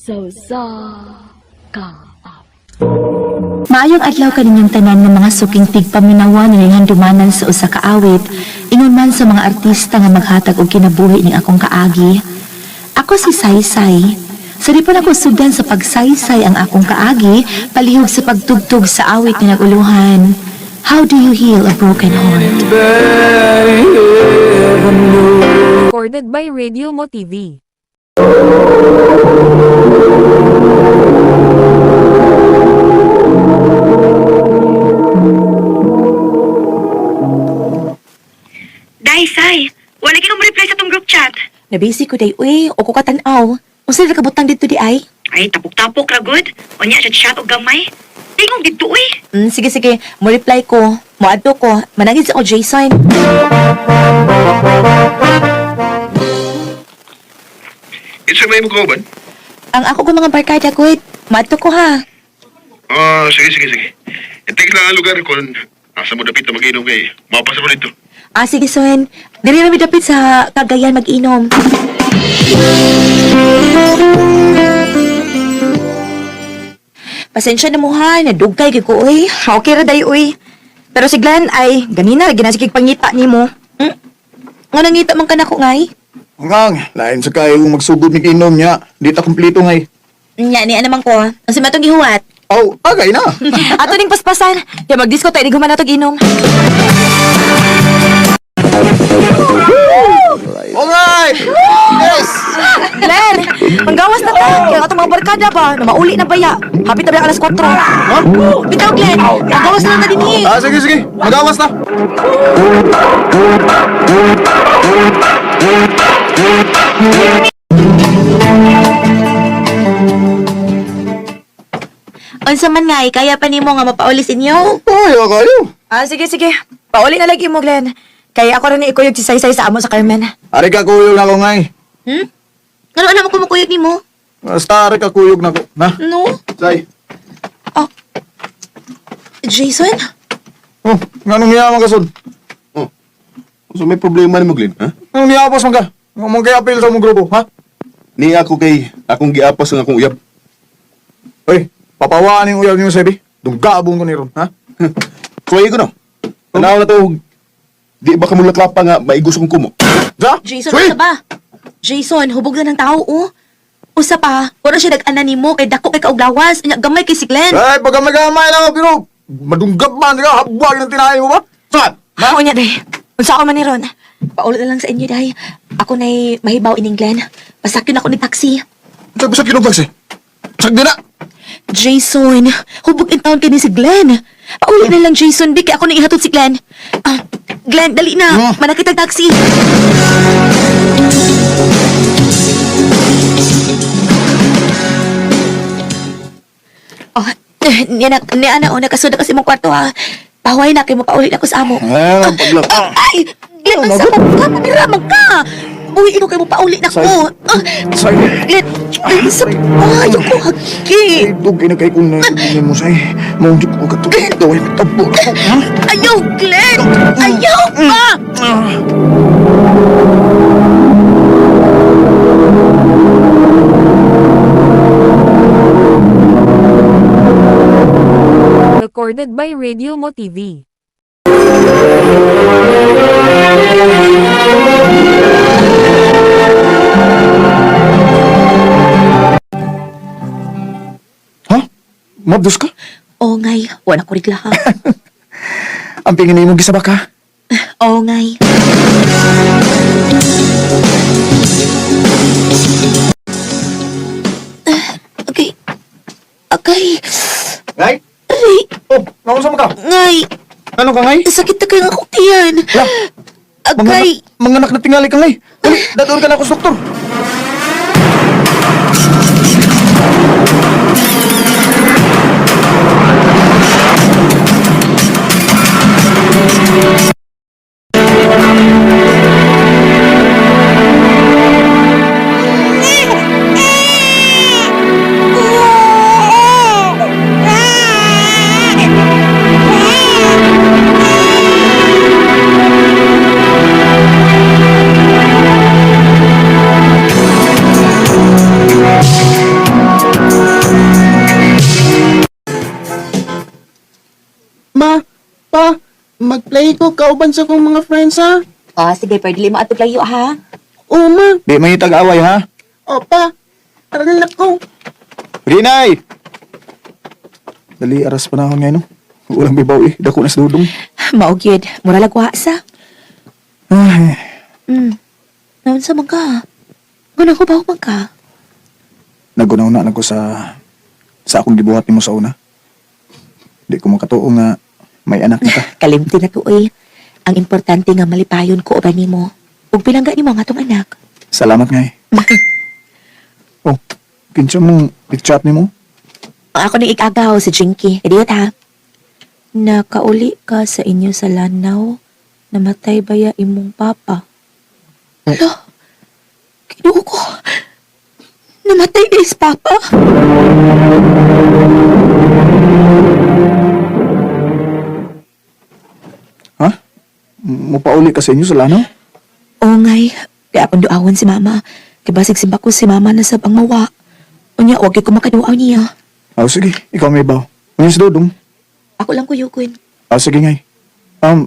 Sa usa ka awit. Maayong adlaw kaninyong tanan ng mga suking tigpaminawa nga handumanan sa usa ka awit, ingon man sa mga artista nga maghatag og kinabuhi ning akong kaagi. Ako si Saysay. Sa di pa nako sugdan sa pagsaysay ang akong kaagi, palihog sa pagtugtog sa awit nga naguluhan. How do you heal a broken heart? Recorded by Radio Mo TV. Day, Sai. Wala kay mo reply sa tong group chat. Nabisi ko day uy, o ko katanaw. Unsa ra kabutang didto di ay? Ay, tapok-tapok ra gud. Unya siya chat og gamay. Tingog didto uy. Sige sige, mo reply ko. Moadto ko. Managid sa ko Jason. It's may mo kauban? Ang ako ko mga barkada ko, moadto ko ha. Ah, sige, sige, sige. I-text lang ang lugar kung asa mo dapit na mag-inom kay. Mapasa mo dito. Ah, sige, Son. Dili na mi dapit sa Cagayan mag-inom. Pasensya na mo ha, nadugay gyud ko oy. Okay ra day uy. Pero si Glenn ay ganina ginasikig pangita nimo. Hmm? Nga nangita man ka nako ngay. Ngang, lain sa kayo magsugod ni inom niya. Di ta kumpleto ngay. Nya ni ana man ko. Ang sa matong gihuwat. Aw, agay na. Ato ning paspasan. Kay magdisco tayo di human natog inom. Alright! Yes! Glenn, manggawas na ta. Kaya atong mga barkada ba na mauli na baya. Hapit na ba alas 4. Huh? Bitaw Glenn, magawas na lang ta dinhi. Ah, sige, sige. Magawas na. Unsa man ngay, kaya pa nimo nga mapaulis inyo? Ay, kayo. Ah, sige sige. Pauli na lagi mo, Glenn. Kaya ako rin ni ikuyog si Saysay sa amo sa Carmen. Ari ka kuyog na ko ngay. Hmm? Ngano ana mo kumukuyog nimo? Basta ari ka kuyog na ko. Na? No? Say. Oh. Jason? Oh, nganong niya man kasod? Oh. So may problema ni mo, Glenn, ha? Nganong niya man ka? Nga mo kay apil sa mong grupo, ha? Ni ako kay akong giapas ang akong uyab. Oy, papawaan yung uyab niyo, Sebi. Dunggabong ko ni ron, ha? Kuya ko no. Tanaw na to. Di ba kamulaklapa nga maigos akong kumo? Sa? Jason, Sweet! usa ba? Jason, hubog na ng tao, oh. Usa pa, wala siya nag-ana nimo kay dako kay kauglawas, unya gamay kay si Glenn. Ay, pagkamay-gamay lang ako, pero madunggab man ka, habwag ng tinahin mo ba? Saan? Ha? Unya day. Unsa ako man ni Ron? Paulo na lang sa inyo, day. Ako na'y mahibaw ining Glenn. Pasakyon ako ni taxi. Sabi sa kinong taxi. Sagdi na! Jason, hubog in town kay ni si Glenn. Paulo na lang, Jason. Di kay ako nang ihatod si Glenn. Ah, Glenn, dali na. Manakit ang taxi. Oh, niya na, niya na, oh, nakasunod kasi mong kwarto, ha. Paway na, kay mo paulit ako sa amo. Ay, ang paglak. Ay, Glenn, ang sama ka, maniramang ka. Uy, ikaw kay mo paulit na ko. Ah, Say. Glenn, ay, sa, ay, ako, hagi. Ay, dugay na kay kung naiintindihan mo, say. Maunjuk ko ka to. Gawin mo tabo na ko, ha? Ayaw, Glenn! Ayaw pa! Recorded by Radio Mo TV. Ha? Mabdos ka? Oo, ngay. Wala ko rigla, ha? Ang pingin mo gisaba ka? Oo, ngay. Ah, Okay. Okay. Ngay? Aray, Oh, naunsa man ka? ngay. Ano ka, ngay? Sakit na kayo ng akong tiyan. Ala, Agay. Manganak na tingali ka, ngay. Dali, datoon ka na ako sa doktor. Pa, mag-play ko kauban sa kong mga friends ha. Oh, sige, pero dili mo ato layo ha. Oo, ma. Di may tag-away ha. O, pa. Tara na ko. Rinay! Dali, aras panahon ngayon, no? Walang bibaw eh. Dako na sa dudong. Mao gyud, mura lagwa sa. Ay, Naunsa man ka? Guna ko ba man ka? nagunaw na ko sa akong gibuhat nimo sa una. Di ko makatuo nga may anak na ka. Kalimti na to oy. Ang importante nga malipayon ko uban nimo. Ug pinangga nimo ang atong anak. Salamat nga eh. Oh, kinsa mong picture nimo? Ang ako ning ikagaw si Jinky. Idiot ha. Nakauli ka sa inyo sa Lanao. Namatay ba ya imong papa? Hala, kinuha ko. Namatay na is papa. Ha? Mupauli ka sa inyo sa Lanao? Oo ngay, kaya akong duawan si mama. Kay basig simba ko si mama na sab ang mawa. Unya, wag gyud ko makaduaw niya. Oh, sige. Ikaw may baw. Unya si Dudong. Ako lang kuyugon. Ah, sige ngay.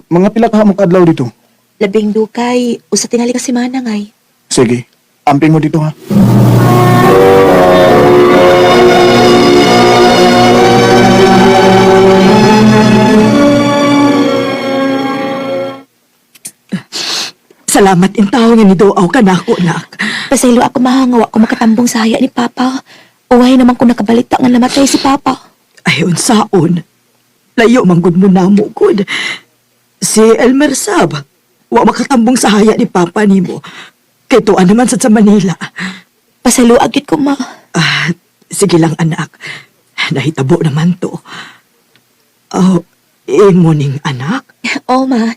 Mga pila ka mo kaadlaw dito? Labing dukay, usa tingali ka semana ngay. Sige. Amping mo dito ha. Salamat in tao nga niduaw ka nako, nak. Pasaylo ako mahangawa ko makatambong sa haya ni Papa. Uway naman ko nakabalita nga namatay si Papa. Ay, unsaon. Layo manggod mo namo, gud. Si Elmer Sab, wa makatambong sa haya ni Papa nimo. Kay tuan naman sad sa Manila. Pasaylo agad ko ma. Ah, sige lang anak. Nahitabo naman to. Oh, imo ning anak. Oh ma,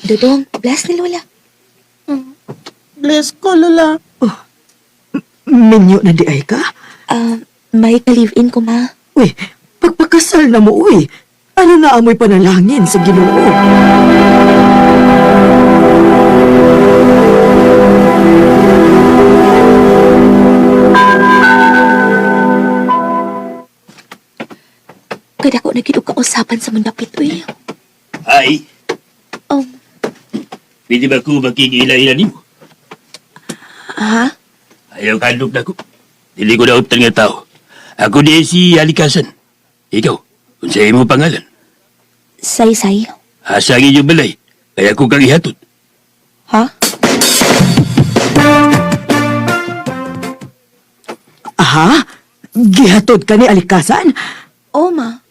Dudong, bless ni Lola. Bless ko, Lola. Minyo na di ay ka? Ah, may ka-live-in ko ma. Uy, pagpakasal na mo, uy. Ano na amoy panalangin sa Ginoo? Kada ko nagkidog kausapan sa mundapit uy. Ay, pwede ba ko makikila-ila nimo? Ha? Ayaw kadlok na ko. Dili ko nautan nga tao. Ako di si Alikasan. Ikaw, unsa imo pangalan? Say-say. Asa ang inyong balay? Kaya ko kang ihatod. Ha? Aha? Gihatod ka ni Alikasan? Oh ma.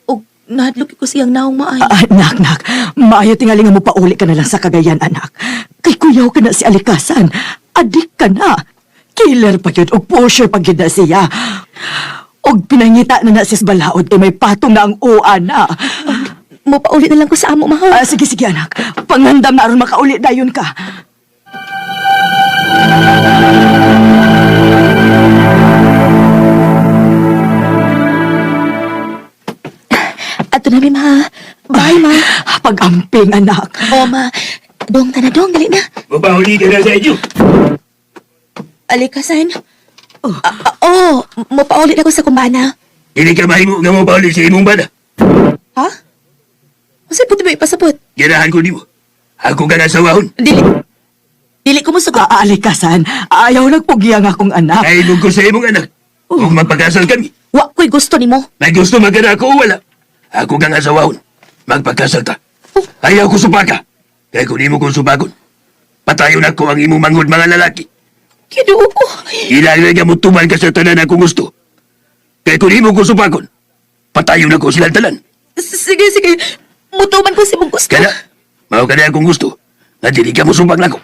Og nahadlok ko siyang naong maay. Ah, nak, nak. Maayo tingali nga mo pauli ka na lang sa Cagayan, anak. Kay kuyaw ka na si Alikasan. Adik ka na. Killer pa yun, o pusher pa yun na siya. Og pinangita na na sis balaod kay may patong na ang uwa na. Mo pauli na lang ko sa amo ma. Ah, sige, sige, anak. Pangandam na aron makauli dayon ka. Ato na mi ma. Bye ma. Pag-amping, anak. Oh ma. Dong ta na dong, dali na. Mapahuli ka na sa inyo. Alikasan. Oh, oh mo pauli na ko sa kumbana. Dili ka mahimo nga mapahuli sa imong bana. Ha? Unsa pud ba ipasabot? Ganahan ko nimo. Ako ka nasawahon. Dili. Dili ko mosugot. Ah, Alikasan, ayaw nagpugiyang akong anak. Ay, ko sa imong anak. Kung magpakasal kami, Wa ko'y gusto nimo. may gusto man ka na ako o wala. Ako kang asawahon. Magpakasal ta. Ayaw ko supaka. Kaya kung imo kong supakon, patayon ako ang imong manghod mga lalaki. Kinuo ko. Kailangan nga mo tuman ka sa tanan akong gusto. Kaya kung imo kong supakon, patayon ako silang tanan. Sige, sige. Mutuman ko si mong gusto. Kaya, mao ka na akong gusto. Na dili ka mo supak nako.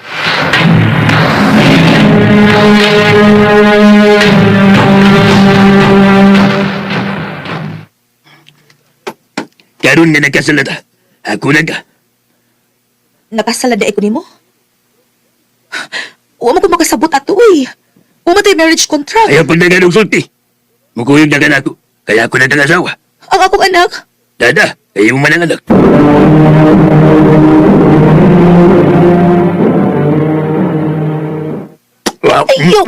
Karon nga nagkasal na ta. Ako na ka. Nakasala ko nimo? Wa mo ko makasabot ato uy. Wa man tay marriage contract. Ayaw pag og sulti. Mukuyog na ka na ako. Kaya ako na kang asawa. Ang akong anak. Dada, kayo mo man ang anak. Wow. Ayaw.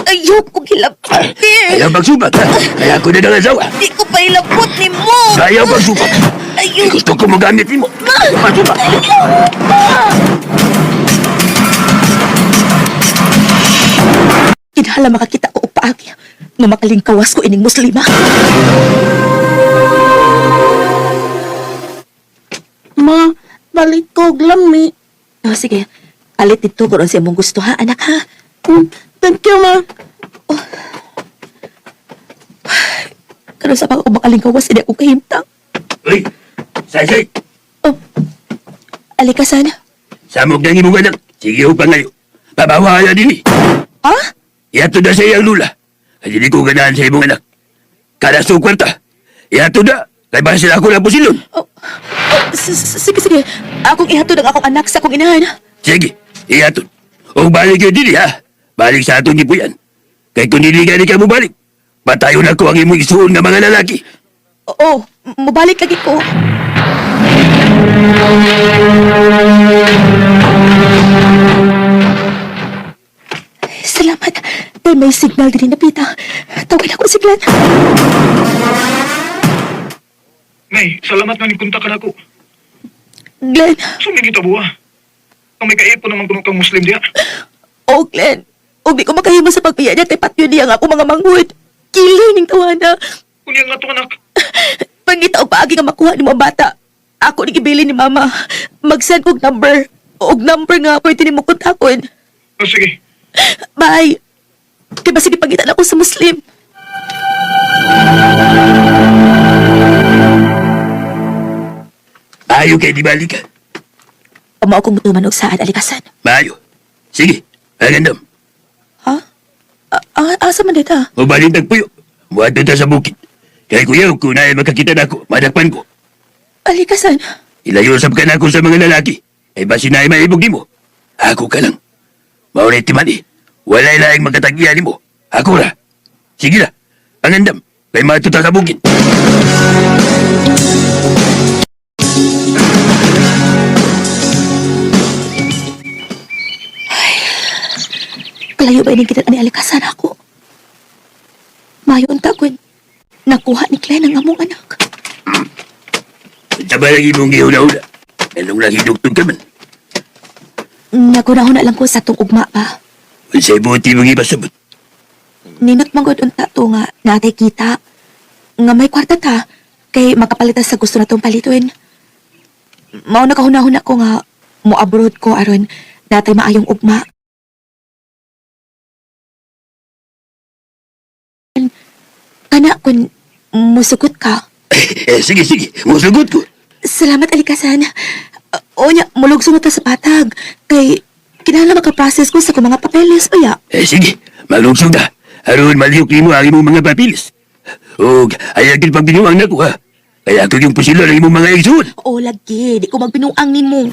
Ayaw. Ayaw ko gilabot eh. Ayaw magsubak, ha? Kaya ako na ng asawa. Di ko pa ilabot ni mo. Ayaw magsubak. Ayaw. Eh, gusto ko magamit nimo. Masubak. Kinahanglan makakita ko og paagi nga makalingkawas ko ining muslima. Ma, balik ko og lami. Oh, sige. Palit dito kung sa imong gusto ha, anak ha. Thank you, ma. Karon sa pag makalingkawas hindi ako kahimtang. Uy, say, say. Oh. Alikasan. Samog ng imong anak. Sige ho pa ngayon. Babawahala din eh. Ha? Iyato na sa iyang lula. Kasi di ko ganahan sa imong anak. Kada sa kwarta. Iyato na. Kay ba sila ako na pusilon. Oh, oh, sige, sige. Akong ihatod ang akong anak sa akong inahan. Sige, iyato. O balik yun din ha. Balik sa atong gipuyan. Kay kung dili gani ka mo balik, patayon ako ang imong isuon nga mga lalaki. Oo, mabalik lagi ko. Salamat. Dahil may signal din na pita. Tawagan ako si Glenn. Nay, salamat nga ni kontak ka nako. Glenn. Suming kita buwa. Ang may kaipon naman kuno kang Muslim diya. Oh, Glenn. Ug di ko makahimo sa pagbiya niya kay patyo niya ang ako mga manghud. Kili ning tawana. Kunya nga to anak. Pangita og paagi nga makuha nimo ang bata. Ako ni gibili ni mama. Mag-send kog number. Og number nga pwede nimo kontakon. Oh, sige. Bye. Kay basig ipangita na ako sa Muslim. Ayo kay di balik ka. Amo akong mutuman og saad alikasan. Maayo. Sige, ang gandam. Ha? Asa man dita? Mabalik tagpuyo. Muadto ta sa bukid. Kay kuya, kung naay makakita na ako, madakpan ko. Alikasan. Ilayo sab ka na ako sa mga lalaki. Ay basin na ay maibog nimo. Ako ka lang. Maunay timan eh. Walay laing magkatagian nimo. Ako ra. Sige na. Ang andam. Kay matuta sa bukid. Kalayo ba ining kita ni alikasan ako? Mayo unta kun. Nakuha ni Glenn ang among anak. Sa ba lang imong gihuna-huna? Anong lang hinugtog ka man? Nagunahon na lang ko sa tong ugma pa. Unsay buti mong ipasabot. Ninot man gud unta to nga natay kita. Nga may kwarta ta kay makapalitan sa gusto natong paliton. Mao na kahunahuna ko nga mo abroad ko aron natay maayong ugma. Kana kun musugot ka. Eh, sige, sige. Musugot ko. Salamat alikasan. Onya, mulugso na ta sa patag. Kay kinahanglan maka-process ko sa akong mga papeles uya. Eh, sige. Malugsog na. Aron malihok nimo ang imong mga papilis. Og ayaw gid pagbinuang nako ha. Kaya ako yung pusilo ng imong mga igsoon. O lagi, di ko magbinuang nimo.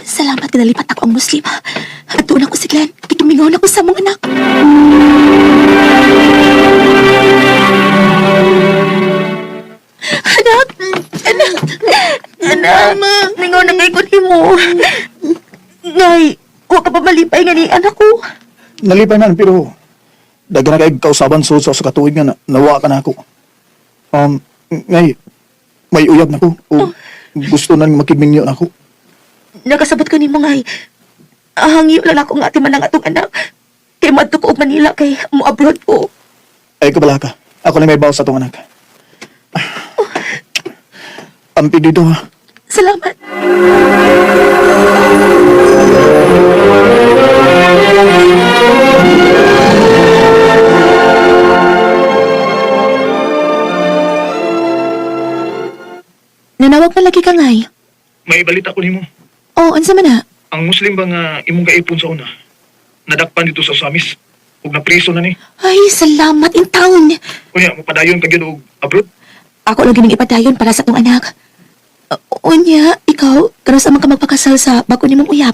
Salamat kinalipat ako ang Muslim. At doon ako si Glenn. Kitumingaw na ko sa mong anak. Anak! Anak! Anak! Mingaw na kay ko nimo. Ngay, wa ka pa malipay nga ni anak ko. Nalipay man, pero daghan na kay kausaban sud sa katuig nga na, nawa ka na ako. Ngay, may uyab na ko. O gusto na makigmingyo na ako. Nakasabot ko nimo ngay. Hangyo lang ako nga ati man ang atong anak. Kay madto ko og Manila kay mo abroad ko. Ay, kabala ka. Ako na may bawas sa atong anak. Ampi dito ha. Salamat. Nanawag na lagi ka ngay. May balita ko nimo. Oh, unsa man na? Ang Muslim ba nga imong kaipon sa una? Nadakpan dito sa Samis. Ug napriso na ni. Ay, salamat in town. Kunya, mapadayon ka gyud og abroad. Ako lang gining ipadayon para sa atong anak. Unya, ikaw, karon sa man ka magpakasal sa bago nimong uyap.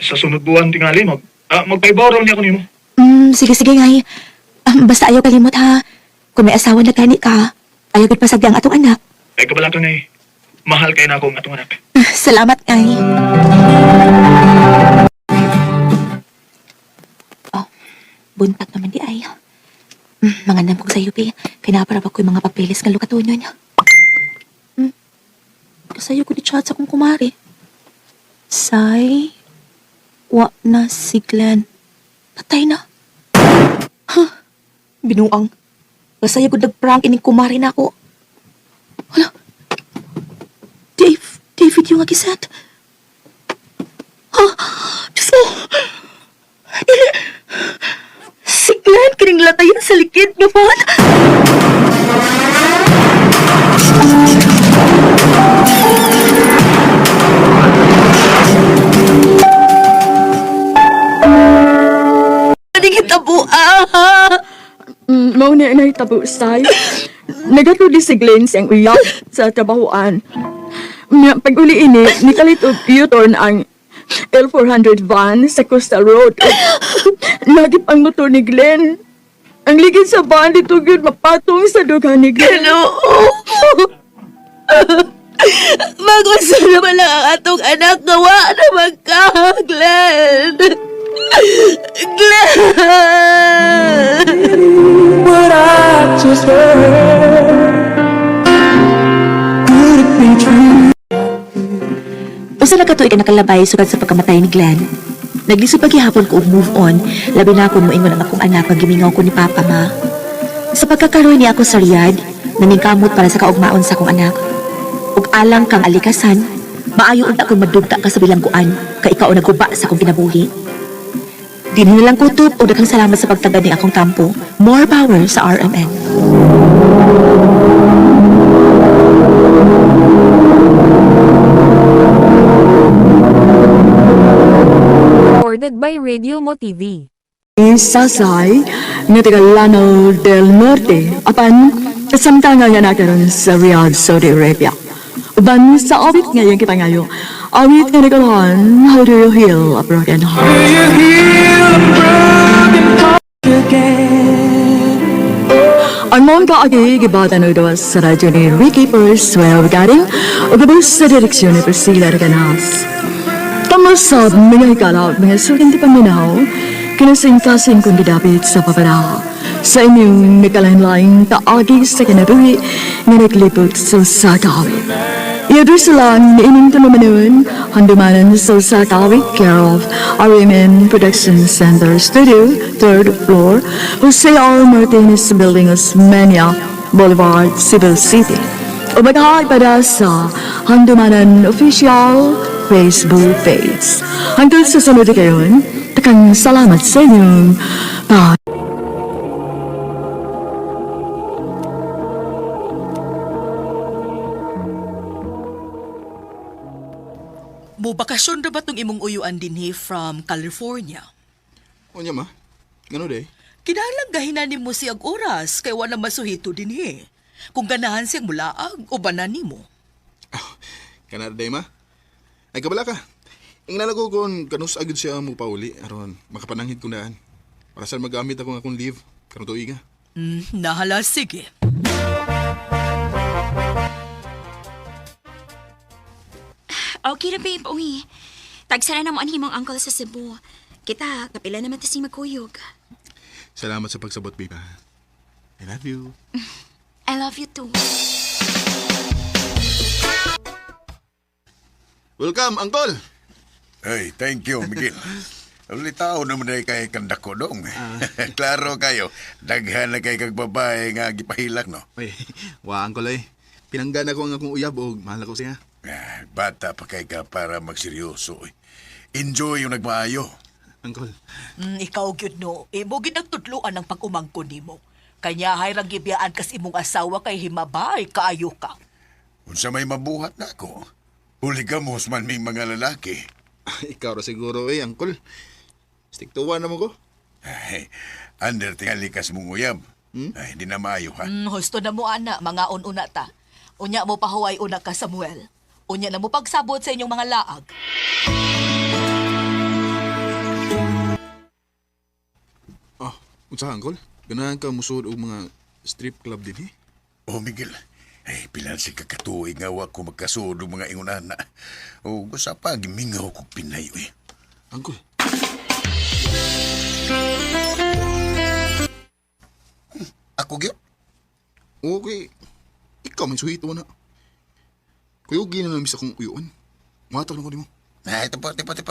Sa sunod buwan tingali magpaibaw raw niya ko nimo. Sige, sige, ngay. Basta ayaw kalimot ha. Kung may asawa na gani ka, ayaw gud pasagdi ang atong anak. Ay kabala ka ngay. Mahal kay na ako ang atong anak. Salamat, ay. Oh, buntag naman di ay. Mga kong sa UP. Kinapara ba ko yung mga papeles nga lukatunon niya? Kasayo ko di chat sa kong kumari. Say, wa na si Glenn. Patay na. Huh, binuang. Kasayo ko nagprank ining kumari na ako. Hala, Dave, David yung agisat. Ha? Diyos ko! Dili! Si Glenn, kining latayan sa likid naman. Ano hitabo, ah? Mao na nahitabo, Say. Nagatuli si Glenn siyang uyap sa trabahoan. Nya, pag uli ini, nikalit og U-turn ang L400 van sa Coastal Road. Nagip ang motor ni Glenn. Ang ligid sa van dito gyud mapatong sa dughan ni Glenn. Ginoo! Magusto naman lang ang atong anak nga wa naman ka, Glenn! Glenn! Usa na katuig ka nakalabay sugad sa pagkamatay ni Glenn. Naglisod pa gihapon ko og move on, labi na kung moingon ang akong anak nga gimingaw ko ni Papa ma. Sa pagkakaroon niya ako sa Riyadh, naningkamot para sa kaugmaon sa akong anak. Ug alang kang alikasan, maayo unta kung madugta ka sa bilangguan, kay ikaw ang nagguba sa akong kinabuhi. Dinhi na lang kutob og daghang salamat sa pagtagad ni akong tampo. More power sa RMN. Recorded by Radio Mo TV. Sasay nga taga Lanao del Norte apan samtang nga nakaron sa Riyadh, Saudi Arabia. Uban sa awit ngayon kipangayo. Awit nga nagalahan, How do you heal a broken heart? Ang mong kaagi gibatan og gawas sa radyo ni Ricky Persuel Garing ug gabos sa direksyon ni Priscilla Reganas. Kamusab mga higala at mga suking di paminaw, kinasing-kasing kong gidapit sa papara. Sa inyong nagkalain-laing kaagi sa kinabuhi nga naglibot sa usa ka awit. Iadto sila niining tulumanon, handumanan sa usa ka awit, care of RMN Production Center Studio, 3rd floor, Jose R. Martinez Building, Osmeña Boulevard, Cebu City. O maghahay para sa Handumanan Official Facebook page. Hanggang sa sunod kayon, takang salamat sa inyong pag Mubakasyon ra ba tong imong uyuan dinhi from California? Unya ma, ngano day? Kinahanglan gahinan nimo siyag oras kay wala masuhito dinhi. Kung ganahan siyang mulaag o banan nimo. Kana day ma. Ay kabala ka. Ingnan ko kung kanus agad siya mo pauli aron makapananghid ko naan. Para sa magamit ako ng akong leave karon tuig ah. Nahala sige. Okay ra, babe. Uy. Tagsara na mo ang himong uncle sa Cebu. Kita, kapila naman ta si magkuyog. Salamat sa pagsabot, babe. ah. I love you. I love you too. Welcome, Uncle. Hey, thank you, Miguel. Ulitaw naman ay kay kandako dong. Klaro kayo, daghan na kay kag babae nga gipahilak, no? Uy, wa Uncle ay. Pinanggan ako ang akong uyab og mahal ako siya. Ah, bata pa kay ka para magseryoso. Eh. Enjoy yung nagmaayo. Uncle. Ikaw gyud no, imo gyud nagtudloan ang pag-umangkon nimo. Kanya hay rang gibiyaan kas imong asawa kay himabay kaayo ka. Unsa may mabuhat na ako. Huli ka mo, man may mga lalaki. Ikaw ra siguro eh, Uncle. Stick to one naman ko. Ay, under tingali kas mong uyab. Ay, di na maayo, ha? Husto na mo ana, mga ununa ta. Unya mo pahuway una ka Samuel. Unya na mo pagsabot sa inyong mga laag. Ah, unsa ka, Uncle? Ganahan ka musuod og mga strip club dinhi? Oh, Miguel, Ay, pilan si kakatuig nga wa ko magkasuod og mga ingon ana. O gusa pa gimingaw kog Pinay uy. Uncle. Ako gyud? Okay. Ikaw man suhito na. Kuyog na namin sa akong uyuan. Matag na ko nimo. Ay, tipo tipo tipo.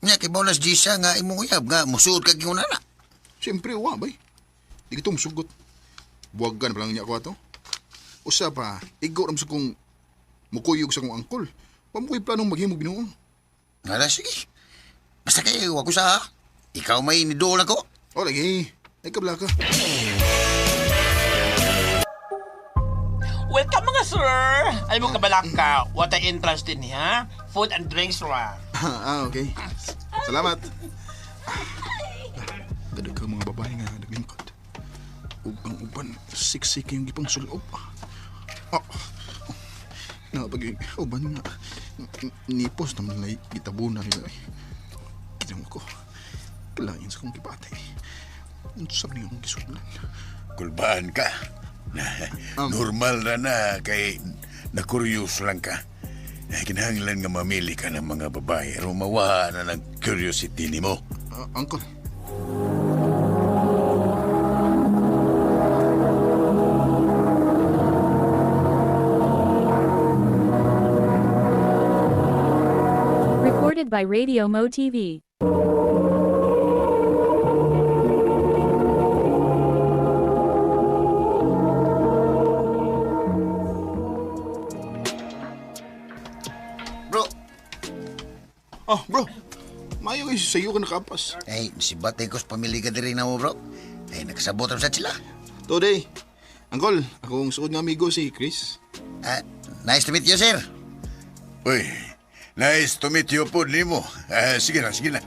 Nya kay bonus Gisa nga imong uyab nga musuod kag ingon ana. Siyempre, wa bay. Di kita musugot. Buwagan pa lang niya ako ato. Usa pa, igo ram sa kong mukuyog sa kong angkol. Wa mo ko'y planong maghimog binuong. Wala, sige. Basta kay wa ko sa ha. Ikaw may niduol ako. O lagi, ay kabla ka. Welcome mga sir! Alam mo kabalaka, what I interest in ha? Food and drinks ra. Okay. Salamat. Dadag ka mga babae nga naglingkod. Ug ang uban, siksik yung gipang sulob. Ah, napag uban nga nipos naman lay gitabunan nila. Ginawa ko. Kalain sa kong gipatay. Unsa man akong gisudlan. Kulbaan ka. Normal na na kay na-curious lang ka. Kinahanglan nga mamili ka ng mga babae aron mawaha na ng curiosity nimo. Uncle. Recorded by Radio Mo TV. Bro. Oh, bro. Mayo kay sa iyo ka nakapas. Ay, si Batay ko sa pamilya ka diri na mo, bro. Ay, nakasabot sa sila. Today. Uncle, akong suod nga amigo si Chris. Nice to meet you, sir. Uy, nice to meet you po nimo. Sige na, sige na.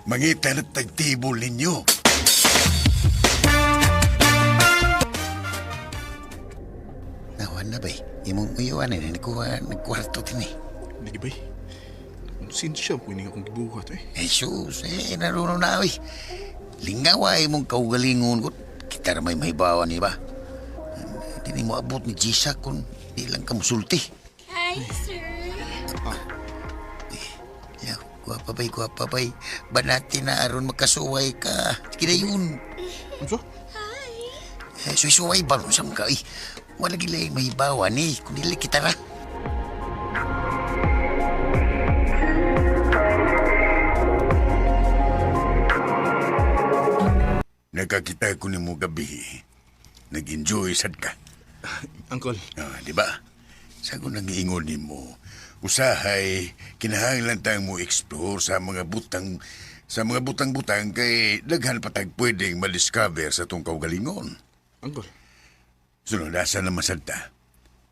Mangita na tagtibol ninyo. Nawan na ba eh? Imong uyuan eh, nagkuha, nagkwarto din eh. Lagi ba eh? Konsensya po ini akong gibuhat eh. Eh, sus, eh, naruno na oy. Lingawa imong kaugalingon ko. Kita ra may mahibawan, di ba? Hindi mo abot ni Jisa kung di lang ka musulti. Hi, sir. Ya, gwapa bay, gwapa bay. Banati na aron makasuway ka. Sige na yun. Ano? Eh, suway-suway ba? Saan ka? Eh, wala gila yung mahibawan eh. Kung dili kita ra. Nakakita ko ni mo gabi. Nag-enjoy sad ka. Uncle. Di ba? Sa ko nangiingon ni mo, usahay, kinahanglan tayong mo explore sa mga butang sa mga butang-butang kay daghan pa tag pwedeng madiscover sa tong kaugalingon. Uncle. Sunod, asa naman sad ta?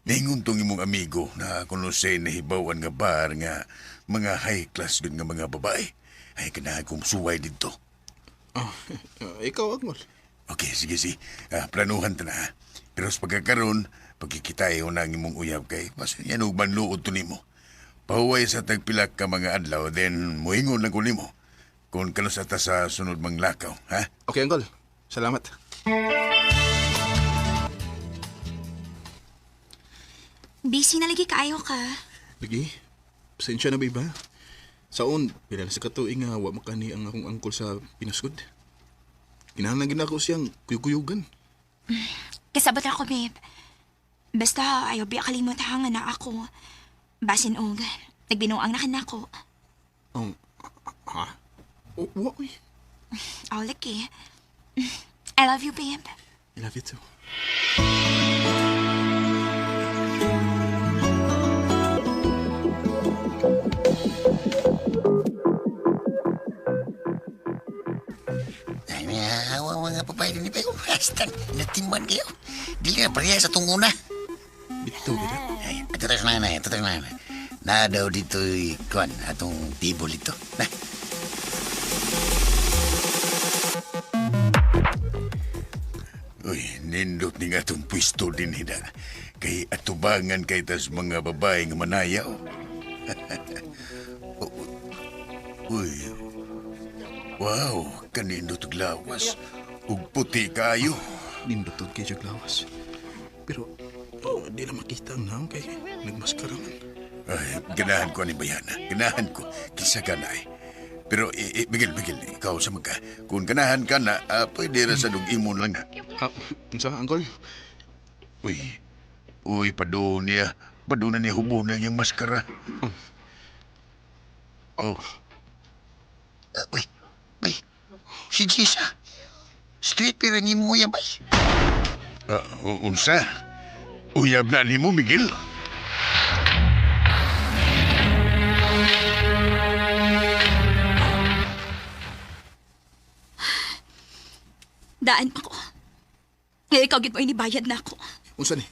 Ningon tong imong amigo na kuno say nahibawan nga bar nga mga high class gud nga mga babae. Ay kinahanglan kong suway didto. Ikaw, Uncle. Okay, sige, sige. Planuhan ta na. Ha? Pero sa pagkakaroon, pagkikita na ang imong uyab kay, basta yan og manluod to nimo. Pahuway sa tagpilak ka mga adlaw, then muingon lang ko nimo. Kung kanus ata sa sunod mang lakaw, ha? Okay, Uncle. Salamat. Busy na lagi kaayo ka. Lagi, pasensya na ba iba? Saon, pila na sa katuig nga wa makani ang akong angkol sa Pinasgod. Kinahanglan gid ako siyang kuyog-kuyugan. Kasabot ako, babe. Basta ayaw biya kalimot ha nga na ako. Basin og, nagbinuang na ka na ako. Ha? Oh, wa, uy. Oh, lagi. I love you, babe. I love you too. Ay, awa mga babae din kayo. Basta, natiman kayo. Dili na pareha sa tunguna. una. Dito, gida. Ay, ato tayo na, ato tayo na. Na daw dito, kuan, atong tibol ito. Na. Uy, nindot ni nga itong pwesto din hida. Kay atubangan kay tas mga babae nga manayaw. Uy, wow, kanindot og lawas. Ug puti kayo. Nindot og kay lawas. Pero, Oh, di na makita ang naong kay nagmaskara man. Ay, ganahan ko ani bayana. Ganahan ko. Kinsa ka na eh. Pero, Miguel, Miguel, ikaw sa magka. Kung ganahan ka na, pwede ra sa dug imo lang na. Ah, unsa, Uncle? Uy, uy, padun niya. Padun na niya hubo na niyang maskara. Oh. Uy, uy, si Jisa. Street pero ni mo yan, bay. Unsa? Uyab na ni mo, Miguel. Daan pa ko. Ngayon ikaw gid mo inibayad na ako. Unsa ni?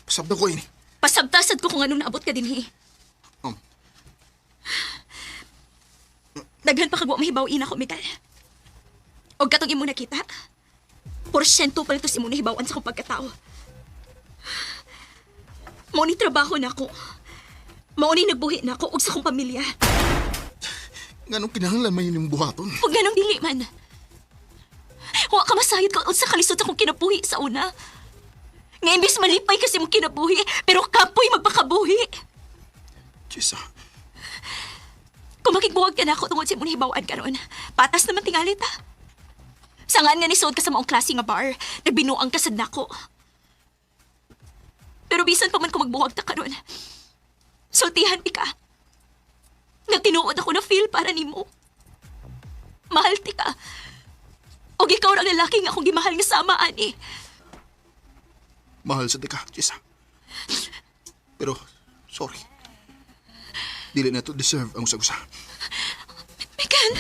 Pasabda ko ini. Pasabtasad ko kung anong naabot ka dinhi. Daghan pa kag wa mahibaw-in ako, Miguel. Og katong imo nakita, porsyento pa nito sa imo nahibaw-an sa akong pagkatao. Mao ni trabaho na ako. Mao ni nagbuhi na ako og sa akong pamilya. Nganong kinahanglan man yun yung buhaton? Huwag ganong dili man. Wa ka masayod ka sa kalisod sa akong kinabuhi sa una. Nga imbis malipay kasi mong kinabuhi, pero kapoy magpakabuhi. Jessa, Kung makigbuwag ka na ako tungod sa imong nahibaw-an karon, patas naman tingali ta. Sangaan nga nisuod ka sa maong klase nga bar, nagbinuang ka sad nako. Pero bisan pa man kung magbuwag ta karon, sultihan ti ka. Nga tinuod ako na feel para nimo. Mahal ti ka. Og ikaw ra ang lalaki nga akong gimahal nga sama ani. mahal sa ka, Jessa. Pero, sorry. Dili na to deserve ang usag-usa. Miguel!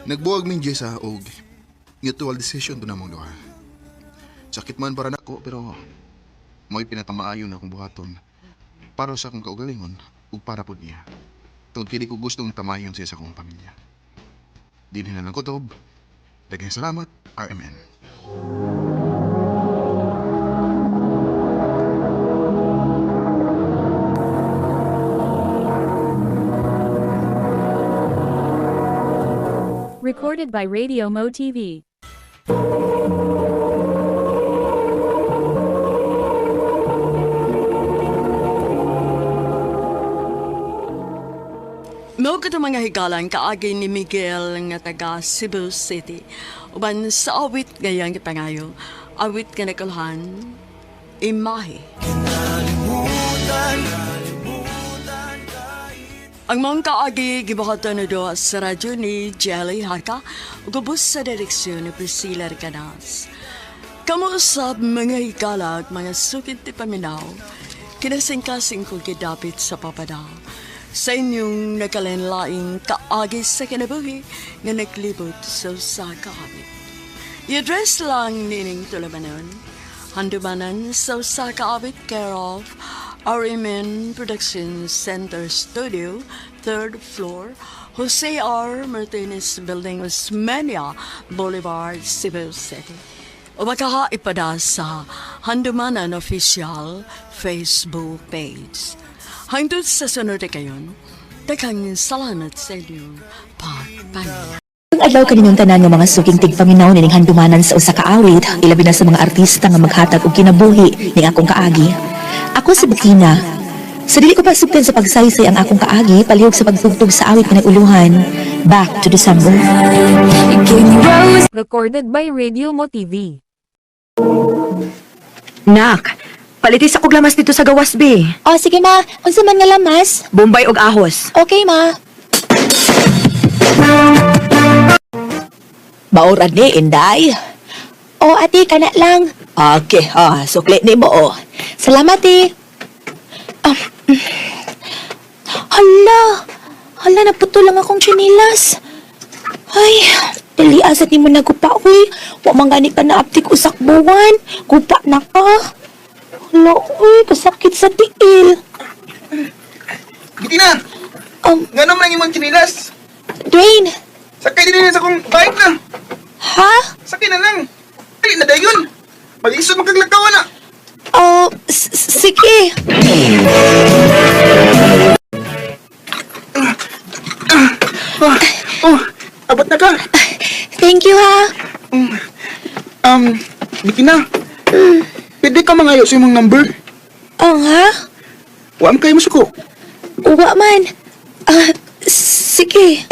Nagbuwag min Jessa og mutual decision to namong duha. Sakit man para nako pero mo'y pinakamaayo na akong buhaton para sa akong kaugalingon ug para pud niya. Tungod kini ko gustong tamayon siya sa akong pamilya. Dinhi na lang kutob. Daghang salamat, RMN. Recorded by Radio Mo TV. Mao kato mga higalan kaagi ni Miguel nga taga Cebu City. Uban sa awit ngayang gipangayo, awit nga nakulhan, imahe. Ang mga kaagi gibuhatan na do sa radyo ni Jelly Haka ug ubos sa direksyon ni Priscilla Recanas. Kamo usab mga hikalag, mga sukit ti paminaw, kinasingkasing ko gidapit sa papada. Sa inyong nakalinlaing kaagi sa kinabuhi nga naglibot sa usa ka awit. I-address lang nining tulumanon. Handumanan sa usa ka awit care of RMN Production Center Studio, third floor, Jose R. Martinez Building, Osmeña Boulevard, Cebu City. O makakaipada sa Handumanan Official Facebook page. Hangtod sa sunod na kayon, daghang salamat sa inyong pagpaminaw. Ang adlaw kaninyong tanan nga mga suking tigpaminaw nining handumanan sa usa ka awit, ilabi na sa mga artista nga maghatag og kinabuhi ning akong kaagi. Ako si Bettina. Sa dili ko pasugtan sa pagsaysay ang akong kaagi, palihog sa pagtugtog sa awit nga nag-uluhan. Back to December. Recorded by Radio Mo TV. Nak, palitis ako lamas dito sa gawas, be. O sige ma, unsa man nga lamas? Bombay og ahos. Okay ma. Maura ni, Inday. O ate, kana lang. Okay, sukli ni mo, oh. Salamat eh. Ah, Hala! Hala, naputo lang akong tsinelas. Ay, dali asat ni mo nagupa, uy. Wa man gani ka naaptik usak buwan. Gupa na ka. Hala, uy, kasakit sa tiil. Gitina! Ngano man ang imong tsinilas? Dwayne, Sakay din sa akong bike na. ha? Sakay na lang. Dali na dayon. Malisod magkaglakaw na. Oh, sige. Oh, abot na ka. Thank you, ha. Bitina. Pwede ka mangayo sa imong number. Oh, ha? Wa man kayo masuko. Uwa man. Ah, sige.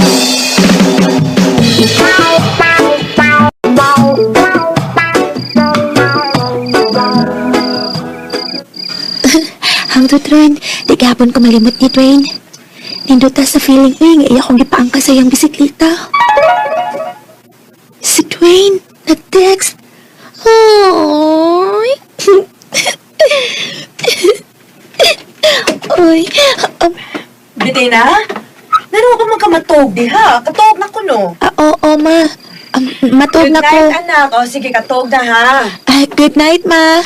Hangtod ron, di gapon ko malimot ni Dwayne. Nindot ta sa feeling eh, nga iya kong gipaangka sa iyang bisikleta. Si Dwayne, nag-text. Oy. Oy, Bettina? Naro ka man ka matog diha. Katog na ko no. ah, oo, ma. Matog Good na ko. night, anak. O sige, katog na ha. Ah, good night, ma.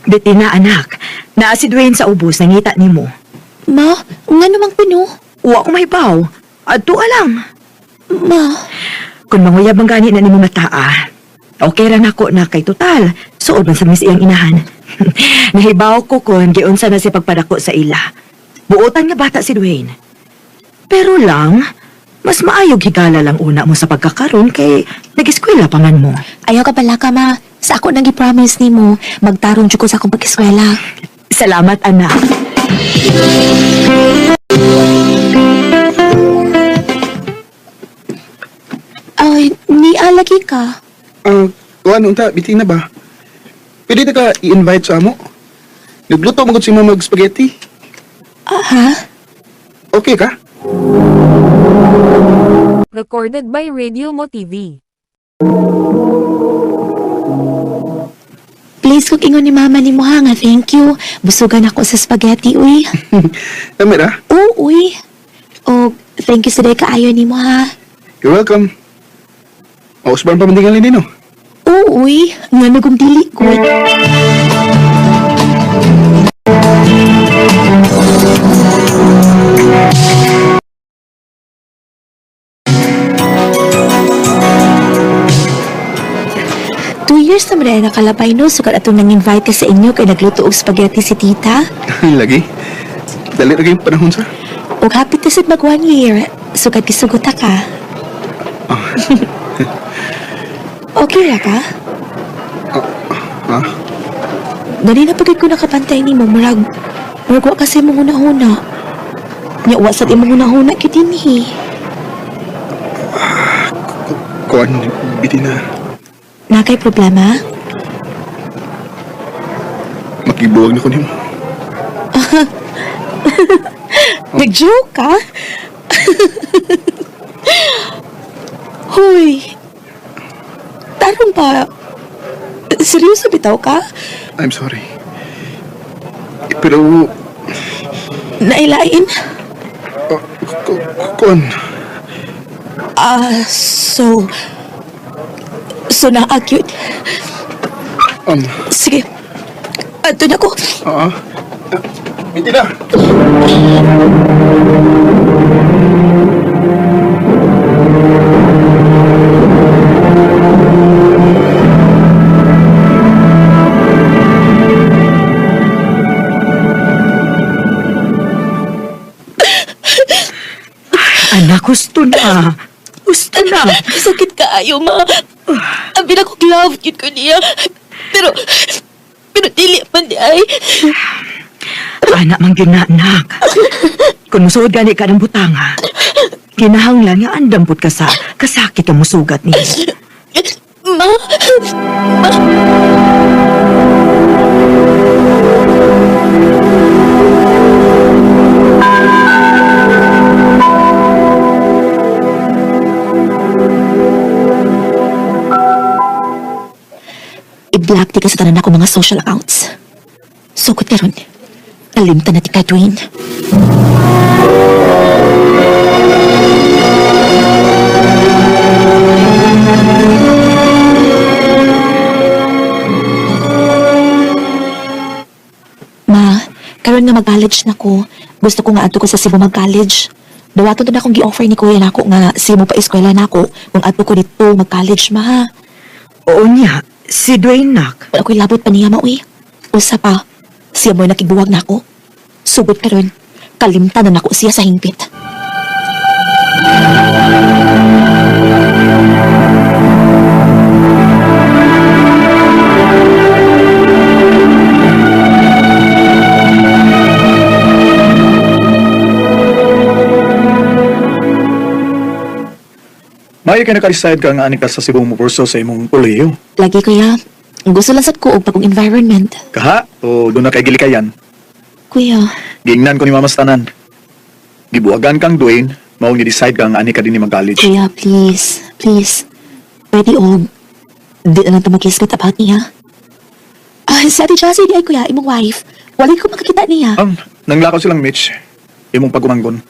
Bettina, anak. Naa si Dwayne sa ubos, nangita nimo. Ma, nga naman kuno. Wa ko mahibaw. Adto lang. Ma, Kung manguyab ang gani na nimo mataa, okay ra nako na kay total. Suod man sa mis iyang inahan. Nahibaw ko kon giunsa na si pagpadako sa ila. Buotan nga bata si Dwayne. Pero lang, mas maayog higala lang una mo sa pagkakaroon kay nag-eskwela pa man mo. ayaw ka pala ka, ma. Sa ako nang gi-promise nimo, magtarong jud ko sa akong pag-eskwela. Salamat, anak. Ay, nialagi ka. Ah, kuan unta, Bitina ba? Pwede ta ka i-invite sa amo? Nagluto mo gud si mama og spaghetti. Ah, ha? Okay ka? Recorded by Radio Mo TV. Please kung ingon ni mama ni mo ha nga thank you. Busugan ako sa spaghetti, uy. Tama ra? Oo, uy. O, thank you sa day kaayo ni mo ha. You're welcome. Mausban pa man tingali nino. Oo, uy. Nga nagong dili ko. 2 years na rin nakalabay no, sukat atong nang-invite ka sa inyo kay nagluto og spaghetti si tita. Lagi. Dali ra kayong panahon sa. Og happy to sad mag 1 year, sukat gisugot ka. Okay ra ka? Ha? Dali na pagid ko nakapantay ni mo, murag, murag wa kasi mong hunahuna. Nya wa sad imong hunahuna gyud dinhi. Kuan, Bitina. Na kay problema? Makibuwag na ko nimo. Nag-joke ka? Hoy. Tarong pa. Seryoso bitaw ka? I'm sorry. Pero, Nailain? kuan, Ah, so... So na-acute. Sige. Ato na ko. Oo. Bitina! Anak, gusto na. Gusto na. Sakit kaayo, ma. Abi na kog love yun ko niya. Pero, pero dili man di ay. Anak man gyud na, anak. Kung musuod gani ka ng butanga, kinahanglan nga andampot ka sa kasakit ang musugat niya. Ma, ma. I-block di ka sa tanan ako mga social accounts. Sukot ka ron. Alimta na ti ka, Dwayne. Ma, karon nga mag-college na ko. Gusto ko nga adto ko sa Cebu mag-college. Dawaton to na akong gi-offer ni kuya nako nga Cebu pa eskwela nako kung adto ko dito mag-college ma. Oo niya, si Dwayne nak. Wala ko'y labot pa niya, ma, uy. Usa pa, siya mo'y nakigbuwag na ako. Sugod karon, kalimtan na nako siya sa hingpit. Maayo ka naka-decide ka nga ani ka sa Cebu mo kurso sa imong kolehiyo. Lagi kuya, gusto lang sad ko og bagong environment. Kaha, o doon na kay gilikayan. Kuya, Giingnan ko ni Mama sa tanan. Gibuwagan kang Dwayne, mao ni decide ka nga ani ka din ni mag-college. Kuya, please, please. Pwede og di na lang ta mag-isgot about niya. Ah, si Ate Jassy, di ay kuya, imong wife. Wala ko makakita niya. Nanglakaw silang Mitch, imong pagumanggon.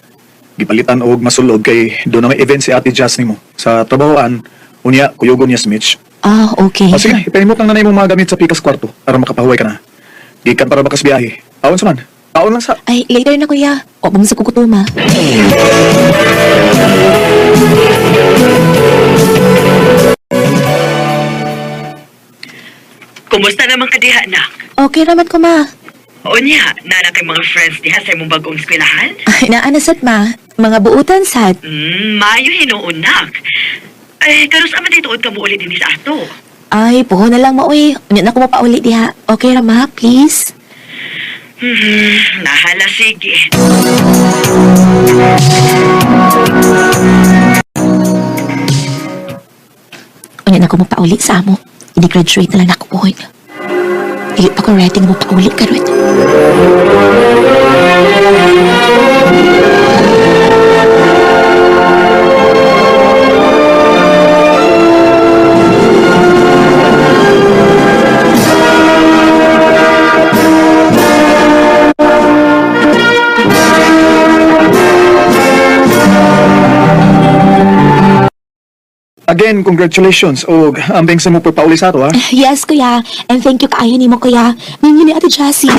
Gipalitan og masulob kay doon na may event si Ate Jazz nimo sa trabahoan. Unya, kuyugon niya si Mitch. Ah, okay. O sige, ipahinot lang na na imong mga gamit sa pikas kwarto para makapahuway ka na. Gikan para bakas biyahe. Aon sa man. Aon lang sa. Ay, later na kuya. O, bang sa kukutuma. Kumusta naman ka diha, nak? Okay naman ko, ma. Unya, nana kay mga friends diha sa imong bagong eskwelahan? Ay, naanasat, ma. Mga buutan sad. Maayo hinuon, nak. Ay, karos aman dito ka mo ulit dinhi sa ato. Ay, puho na lang, maoy. Unya na ko mapauli diha. Okay ra, ma, please. Nahala, sige. Unya na ko mapauli sa amo. Hindi-graduate na lang ako puhon. Dili pa ko ready nga mapauli karon. Again, congratulations og ambeng sa mo pauli sa ato ha. Yes, kuya. And thank you kaayo nimo, kuya. Ninyo ni Ate Jassy.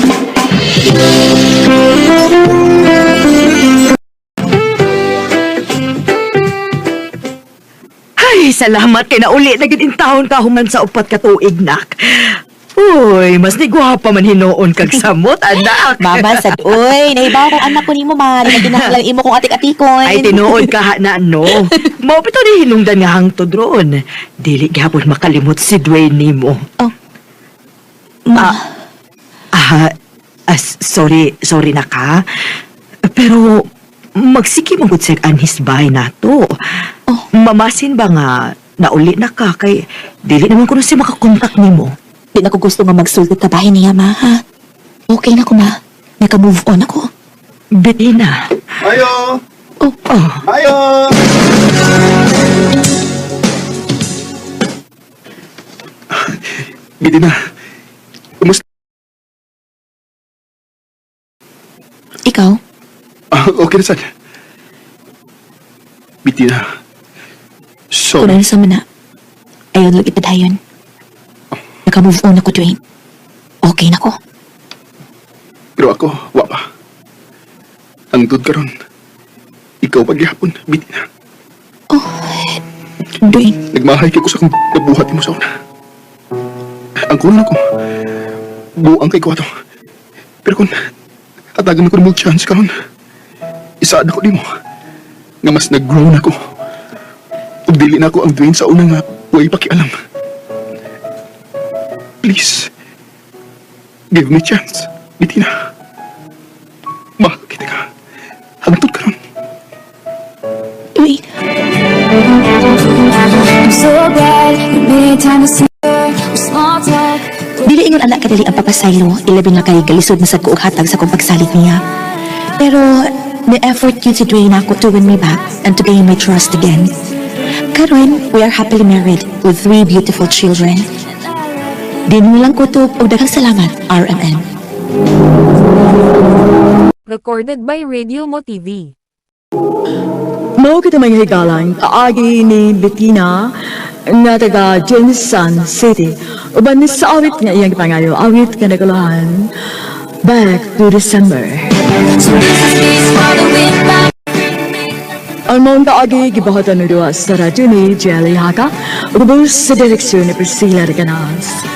Ay, salamat kay nauli na gid intawon ka human sa upat ka tuig nak. Uy, mas ni gwapa man hinuon kag samot, anak. Mama, sad, uy, nahibaw kong anak ko nimo, ma. Di na kinahanglan imo kong atik-atikon. Ay, tinuod ka ha na, no. Mao pito ni hinungdan nga hangtod roon. Dili gihapon makalimot si Dwayne nimo. Oh. Ma. Sorry, sorry na ka. Pero magsiki mo gud sa anhis bahay nato. Oh. Mamasin ba nga nauli na ka kay dili naman kuno si makakontak nimo. Di na ko gusto nga magsulti tabahin niya, ma, ha? Okay na ko, ma. Naka-move on ako. Bettina. Ayo! Oh. Oh. Ayo! Bidina. Kumusta? Ikaw? Ah, okay na sad. Bitina. Kung Sorry. ano sa mana, ayaw na lang ipadayon. Naka-move on ako, Dwayne. Okay na ko. Pero ako, wa pa. Hangtod karon. Ikaw paghihapon, Bitina. Oh, Dwayne. Nagmahay kay ko sa akong nabuhat mo sa una. Ang kulang ko, buang kay ko ato. Pero kung hatagan ko ng chance karon, isaad ako nimo nga mas nag-grow na ko. Ug dili na ako ang Dwayne sa una nga way pakialam. Please, give me chance, Bettina. Mahal kita ka. Hangtod karon. Dwayne. Dili ingon anak kadali ang papasaylo, ilabi na kay galisod na sad ko og hatag sa akong pagsalig niya. Pero the effort yun si Dwayne ako to win me back and to gain my trust again. Karon, we are happily married with three beautiful children. Di mo lang kutob og daghang salamat, RMN. Recorded by Radio Mo TV. Mao kita mga higalang kaagi ni Bettina nga taga Jensan City. Uban ni sa awit nga iyang pangayo, awit nga naguluhan, Back to December. Ang maong kaagi gibuhatan ng duwa sa radyo ni Jelly Haka, ubos sa direksyon ni Priscilla Recanas.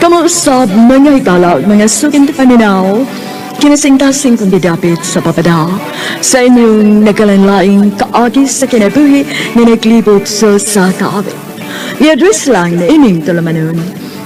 Kamu usab mga higala ug mga suking paminaw. Kinasingtasing kong gidapit sa papada sa inyong nagkalanlaing kaagi sa kinabuhi nga naglibot sa kaawit. I-address lang na ining tulamanon.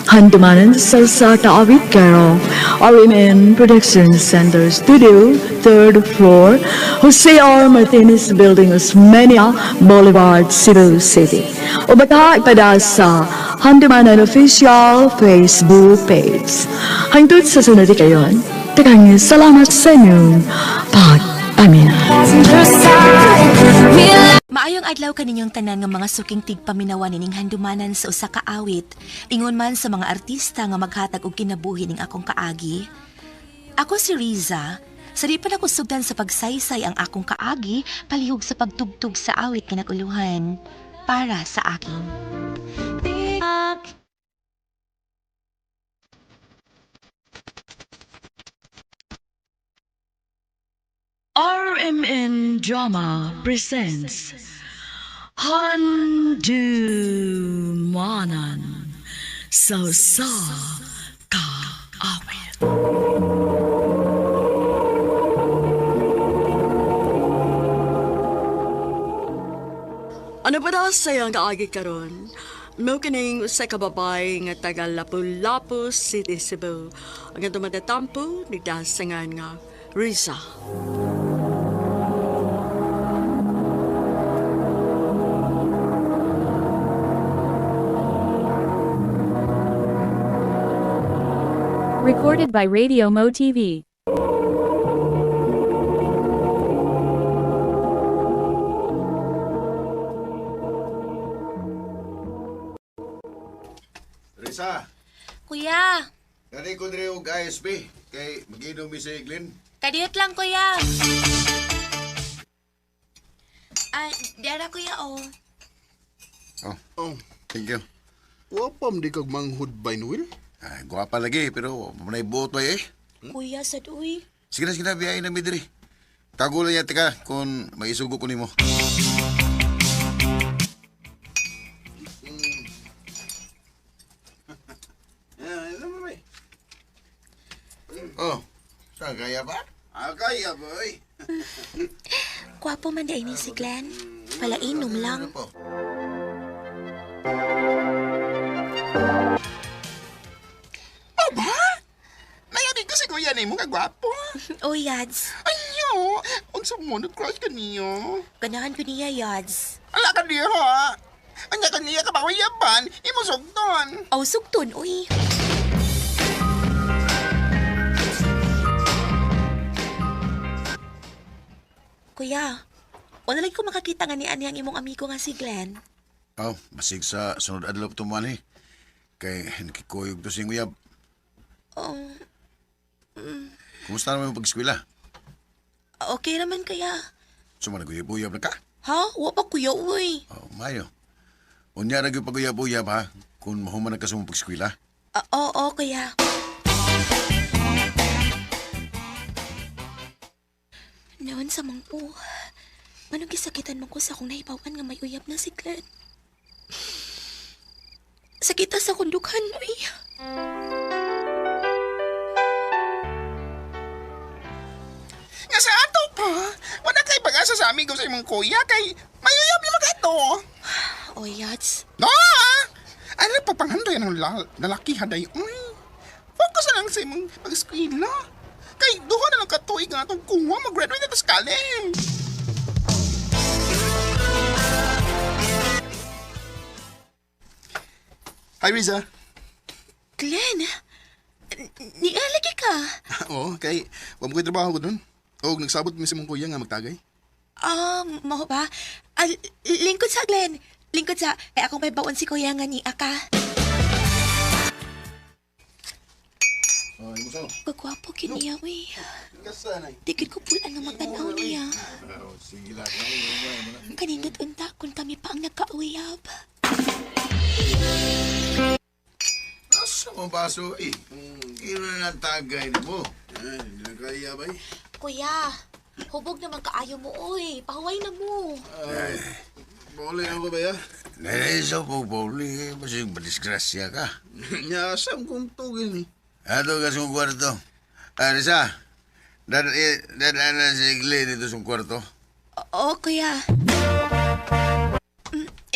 Handumanan sa Kaawit Carol, RMN Production Center Studio, 3rd floor, Jose R. Martinez Building, Osmeña Boulevard, Cebu City. O baka ipada sa Handumanan Official Facebook page. Hangtod sa sunod kayon, tagang salamat sa inyong pagpamina. Maayong adlaw kaninyong tanan nga mga suking tigpaminawa nining handumanan sa usa ka awit. Ingon man sa mga artista nga maghatag og kinabuhi ning akong kaagi. Ako si Riza. Sa di pa nakusugdan sa pagsaysay ang akong kaagi, palihog sa pagtugtog sa awit nga naguluhan para sa akin. RMN Drama presents Handumanan sa sa Kaawit. Ano ba daw sayang kaagi karon? Mo kining usa ka babae nga taga Lapu-Lapu City, Cebu. Ang atong matatampo nagdasangan nga Risa. Recorded by Radio Mo TV. Risa, Kuya, kani ko diri og ISP kay maginom mi si Glenn. kadiyot lang kuya. Ay, dara kuya oh. Oh, Oh, thank you. wapam di kag manghud by Noel. Ay, gwapa lagi pero manay buot ba eh. Kuya sad uy. Sige na, sige na, biyahe na mi diri. Tago lang yata ka kung maisugo ko nimo. Oh, saan kaya ba? Ah, kaya ba, oy? Gwapo man di ay ni si Glenn. Palainom lang. Ano po? Aba! Nayari ko si kuya nimo nga gwapo. Oh, Yads. Ayo, unsa mo nag-crush ka niyo? Ganahan ko niya, Yads. Ala ka diha. Anya ka niya ka ba yaban? Imo sugton. Oh, sugton, uy. Kuya, wala lagi ko makakita nga ni ani ang imong amigo nga si Glenn. Oh, basig sa sunod adlaw tuman eh. Kay nakikuyog to sing uyab. Oh, Kumusta naman yung pag-eskwela? okay naman kaya. Suma naguyab-uyab na ka? Ha? Wa pa kuya, uy. Oh, mayo. Unya ra gyud paguyab-uyab ha kung mahuman na ka sa mong pag-eskwela. Ah, oo, kuya. Noon sa mangpo, manong gisakitan man ko sa akong nahibawan nga may uyab na si Glenn. Sakita sa akong dughan, uy. Nga sa ato pa. Wala kay pag-asa sa amigo sa imong kuya kay mayuyab ni magato. Oh, Yats. No! Ano pa panghandoy ang lalaki haday uy. Focus na lang sa imong pag-eskwela. Kay duha na lang katuig nga atong kuha mag-graduate na tas college. Hi, Riza. Glenn, nialagi ka. Oo, kay wa mo ko'y trabaho ko dun. O, nagsabot mi sa imong kuya nga magtagay. Ah, mao ba? Ah, lingkod sa Glenn. Lingkod sa, kay akong may baon si kuya nga ni Aka. Oh, imo sa. Kagwapo kiniya, uy. Kasanay. Di gid ko pulan nga magtanaw niya. Oh, sige lang. Kanindot unta kung kami pa ang nagkauyab. Asa mo baso eh? Kino na ang tagay mo. Ay, hindi na kaya ba eh. Kuya, hubog naman kaayo mo, oy. Pahuway na mo. Bole ako ba ya? Naisaw po, Pauli. Basig madisgrasya ka. Nya, saan kong tugin eh. Ato ka sa kwarto. Ah, Risa. Dadaan na si Glenn dito sa kwarto. Oo, kuya.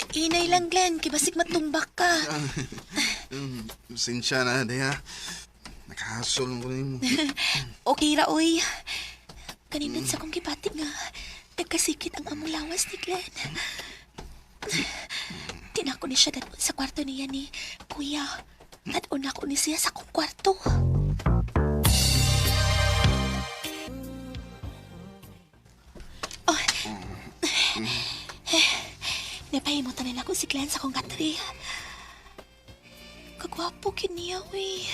Hinay lang, Glenn. Kibasig matumbak ka. Sensya na, day ha. Nakahasol ko nimo. Okay ra, oy. Kanindot sa kong gibati nga. Nagkasikit ang among lawas ni Glenn. Tinako ni siya dadon sa kwarto niya ni Kuya. Dadon ako ni siya sa akong kwarto. Oh. Napahimutan nila ko si Glenn sa akong katri. Kagwapo kiniya, uy.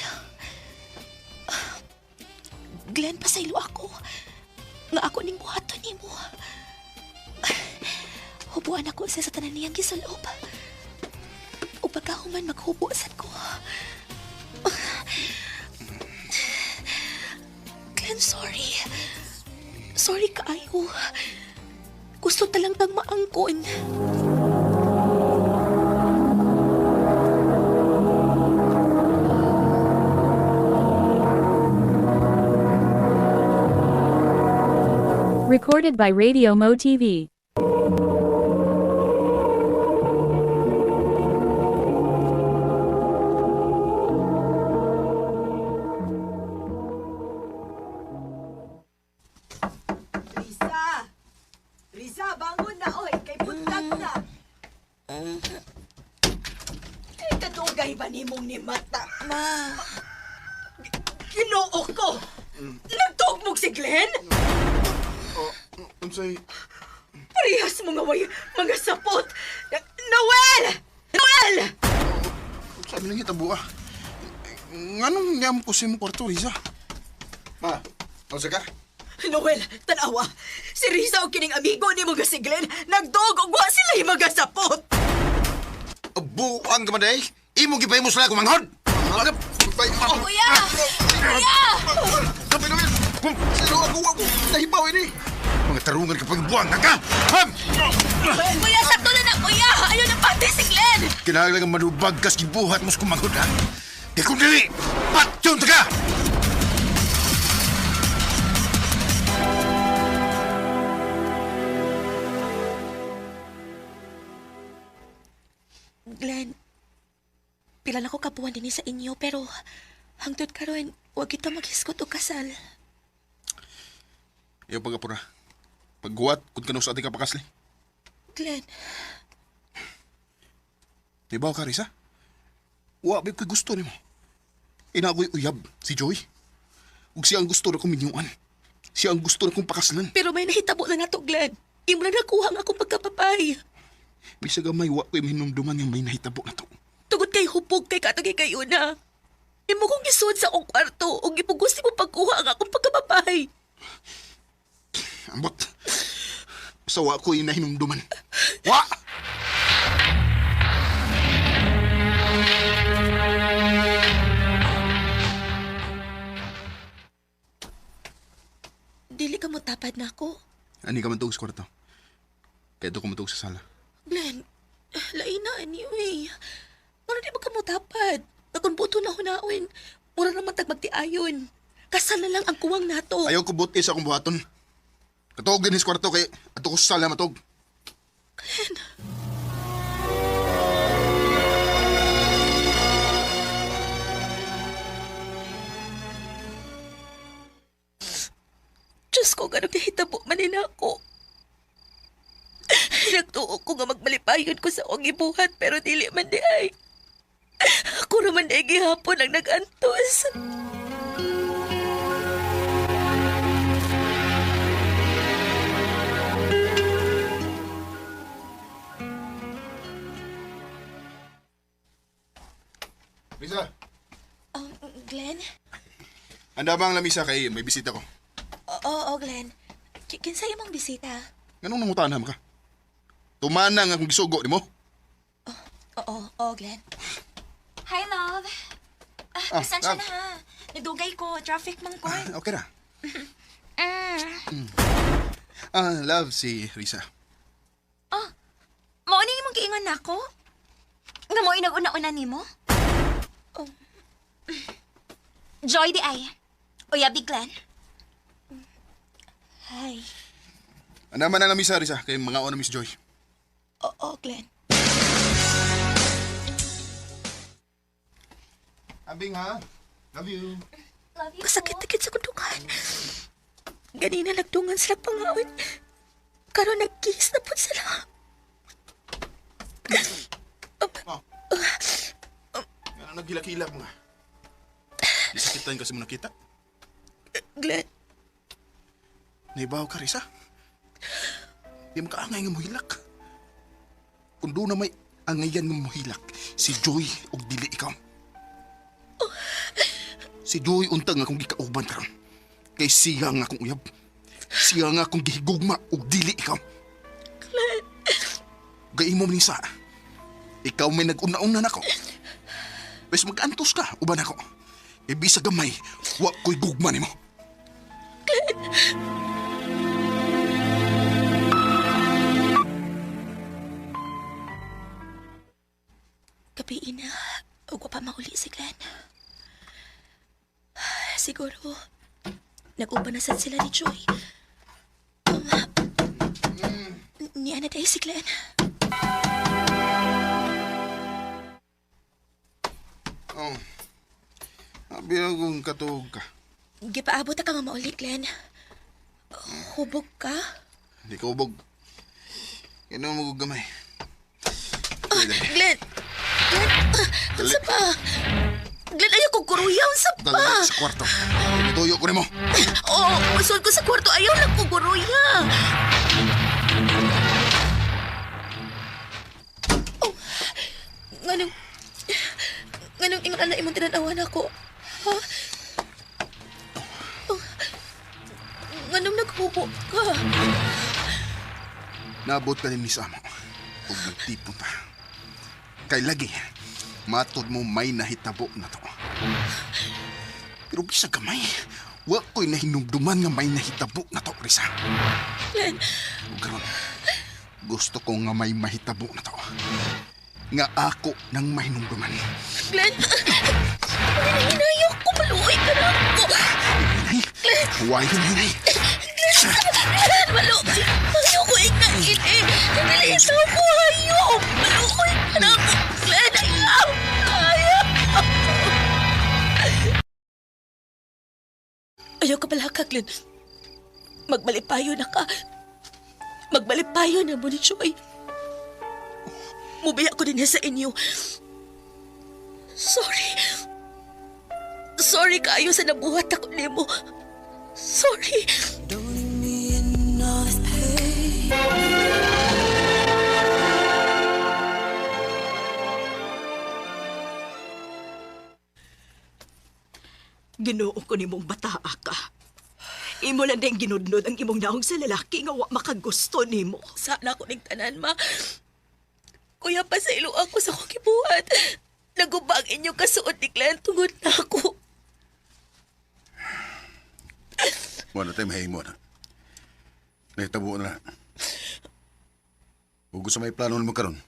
Glenn, pasaylo ako. Nga ako ning buhaton nimo. Hubuan ako siya sa tanan niyang gisulob. O pagkahuman maghubo sad ko. Glenn, sorry. Sorry kaayo. Gusto talang kang maangkon. Recorded by Radio Mo TV. Risa! Risa, bangon na, oy! Kay buntag na! Kay kadugay ba nimong ni mata? Ma. Ginoo ko! Nagtugmog si Glenn? Oh, unsay Parehas mo nga way, mga sapot! Noel! Noel! sabi nang hitabo ah. Nganong niyam ko sa imong kwarto, Risa? Ma, unsa ka? Noel, tanawa! Si Risa o kining amigo ni mga si Glenn, nagdog og wa sila yung mga sapot! Buang ka man day. Imo gipahimo sila kumanghod. Oh, Kuya! Kuya! Sabi namin, sino ako ako nahibaw ini. Mga tarungan kapag buang ka ka. Ham! Kuya, sakto na na, kuya! Ayaw na pati si Glenn! Kinahanglan nga manubag kas gibuhat mo sa kumanghod ha. Kay kung dili, patyon ta ka! Glenn, pila na ko kabuan din sa inyo pero hangtod karon wag kita maghisgot og kasal. Iyo pagapura. Pagguwat kun kanu sa ating kapakasli. Glenn, Di ba ka, Risa? Wa ba ko'y gusto nimo. Ina ako'y uyab, si Joy. Ug siya ang gusto na kong minyuan. Siya ang gusto na kong pakaslan. pero may nahitabo na nato, Glenn. Imo na nakuha ang akong pagkapapay. Bisag gamay wa ko'y mahinumduman nga may nahitabo na to. Tugod kay hupog kay katagay kayo na. Imo kong gisuod sa akong kwarto ug gipugos mo pagkuha ang akong pagkapapay. Ambot. Basta wa ko'y nahinumduman. Wa! Dili ka mo tapad na ako. Ani ka man tuog sa kwarto. Kaya doon ko matuog sa sala. Glenn, lain na anyway. Mura di ba ka mo tapad? Nakon buto na hunaon. Mura naman tag magtiayon. Kasal na lang ang kuwang nato. Ayaw ko buti sa akong buhaton. Katuog din sa kwarto kay ato ko sa sala matog. Glenn. Diyos ko, ganun kahitabo man nila ako. Nagtuo ko nga magmalipayon ko sa akong ibuhat pero dili man di ay. Ako raman di ay gihapon ang nag-antos. Risa, Glenn? anda ba ang lamisa kay may bisita ko? Oo, oo, Glenn. Kinsa imong bisita? Nganong nangutana man ka? Tumana nga akong gisugo nimo. Oo, oo, Glenn. Hi, love. Ah, Pasensya love. na ha. Nadugay ko. Traffic man ko. Okay ra. Mm. Ah, love si Risa. Oh, mao ni imong giingon nako? Nga mo inag-una-una nimo? Oh. Joy di ay. Uya big Glenn. Hi. Ano man ang lamisa, Risa, kay mga na Miss Joy. Oo, Glenn. Abing ha? Love you. Kasakit-sakit sa kundungan. Ganina nagdungan sila pangaon. Karon nag-kiss na po sila. Oh. Ano naghilak-hilak mo nga? Disakitan kasi mo nakita. Glenn, Naibaw ka, Risa. Di mo kaangay nga mohilak. Kung doon na may angayan nga mohilak, si Joy og dili ikaw. Si Joy untang akong gikauban karon. Kay siya nga akong uyab. Siya nga akong gihigugma og dili ikaw. Gaimo ni sa. Ikaw may nag-una-una nako. Bes mag-antos ka, uban ako. Ibisa gamay, wa ko'y gugma nimo. Gabi na, ug wa pa mauli si Glenn. Siguro, nag-uban na sad sila ni Joy. Niya na dahil si Glenn. Oh. Abi akong katuog ka. Gipaabot ka nga mauli, Glenn. Hubog ka? Hindi ka ubog. Inom mo gamay. Glenn! Glenn! Unsa pa? Glenn, ayaw kong kuruya. Unsa pa? Dali sa kwarto. Tinutuyo ko nimo. Oo, oh, ko sa kwarto. Ayaw lang kong kuruya. Oh, nganong... Nganong ingon na imong tinanawan ako? Ha? Oh, nganong naghubo ka? Naabot ka ni sa amo. Ug nagtipon ta. Kay lagi, matod mo may nahitabo na to. Pero bisa gamay, wa ko'y nahinumduman nga may nahitabo na to, Risa. Glenn, Ug karon, gusto ko nga may mahitabo na to. Nga ako nang mahinumduman. Glenn! Hinayo ko, maluoy ka na ako! Hinay, huwag hinay. Glenn, maluoy! Ayoko ikain eh! Dali ito ko, ayaw! Maluoy ka na ako! Glenn, ayaw! Ayaw! Ayaw ka pala ka, Glenn. Magmalipayo na ka. Magmalipayo na mo ni Joy. Mubiya ko din niya sa inyo. Sorry. Sorry kaayo sa nabuhat ako nimo. Sorry. Ginoo ko nimong bataa ka. Imo lang din ginudnod ang imong naong sa lalaki nga wa makagusto nimo. Sana ko ning tanan, ma. Kuya, pasaylo ako sa akong gibuhat. Naguba ang inyong kasuot ni Glenn tungod na ako. Wala tayo mahimo na. Nahitabo na. Ug gusto may plano nimo karon,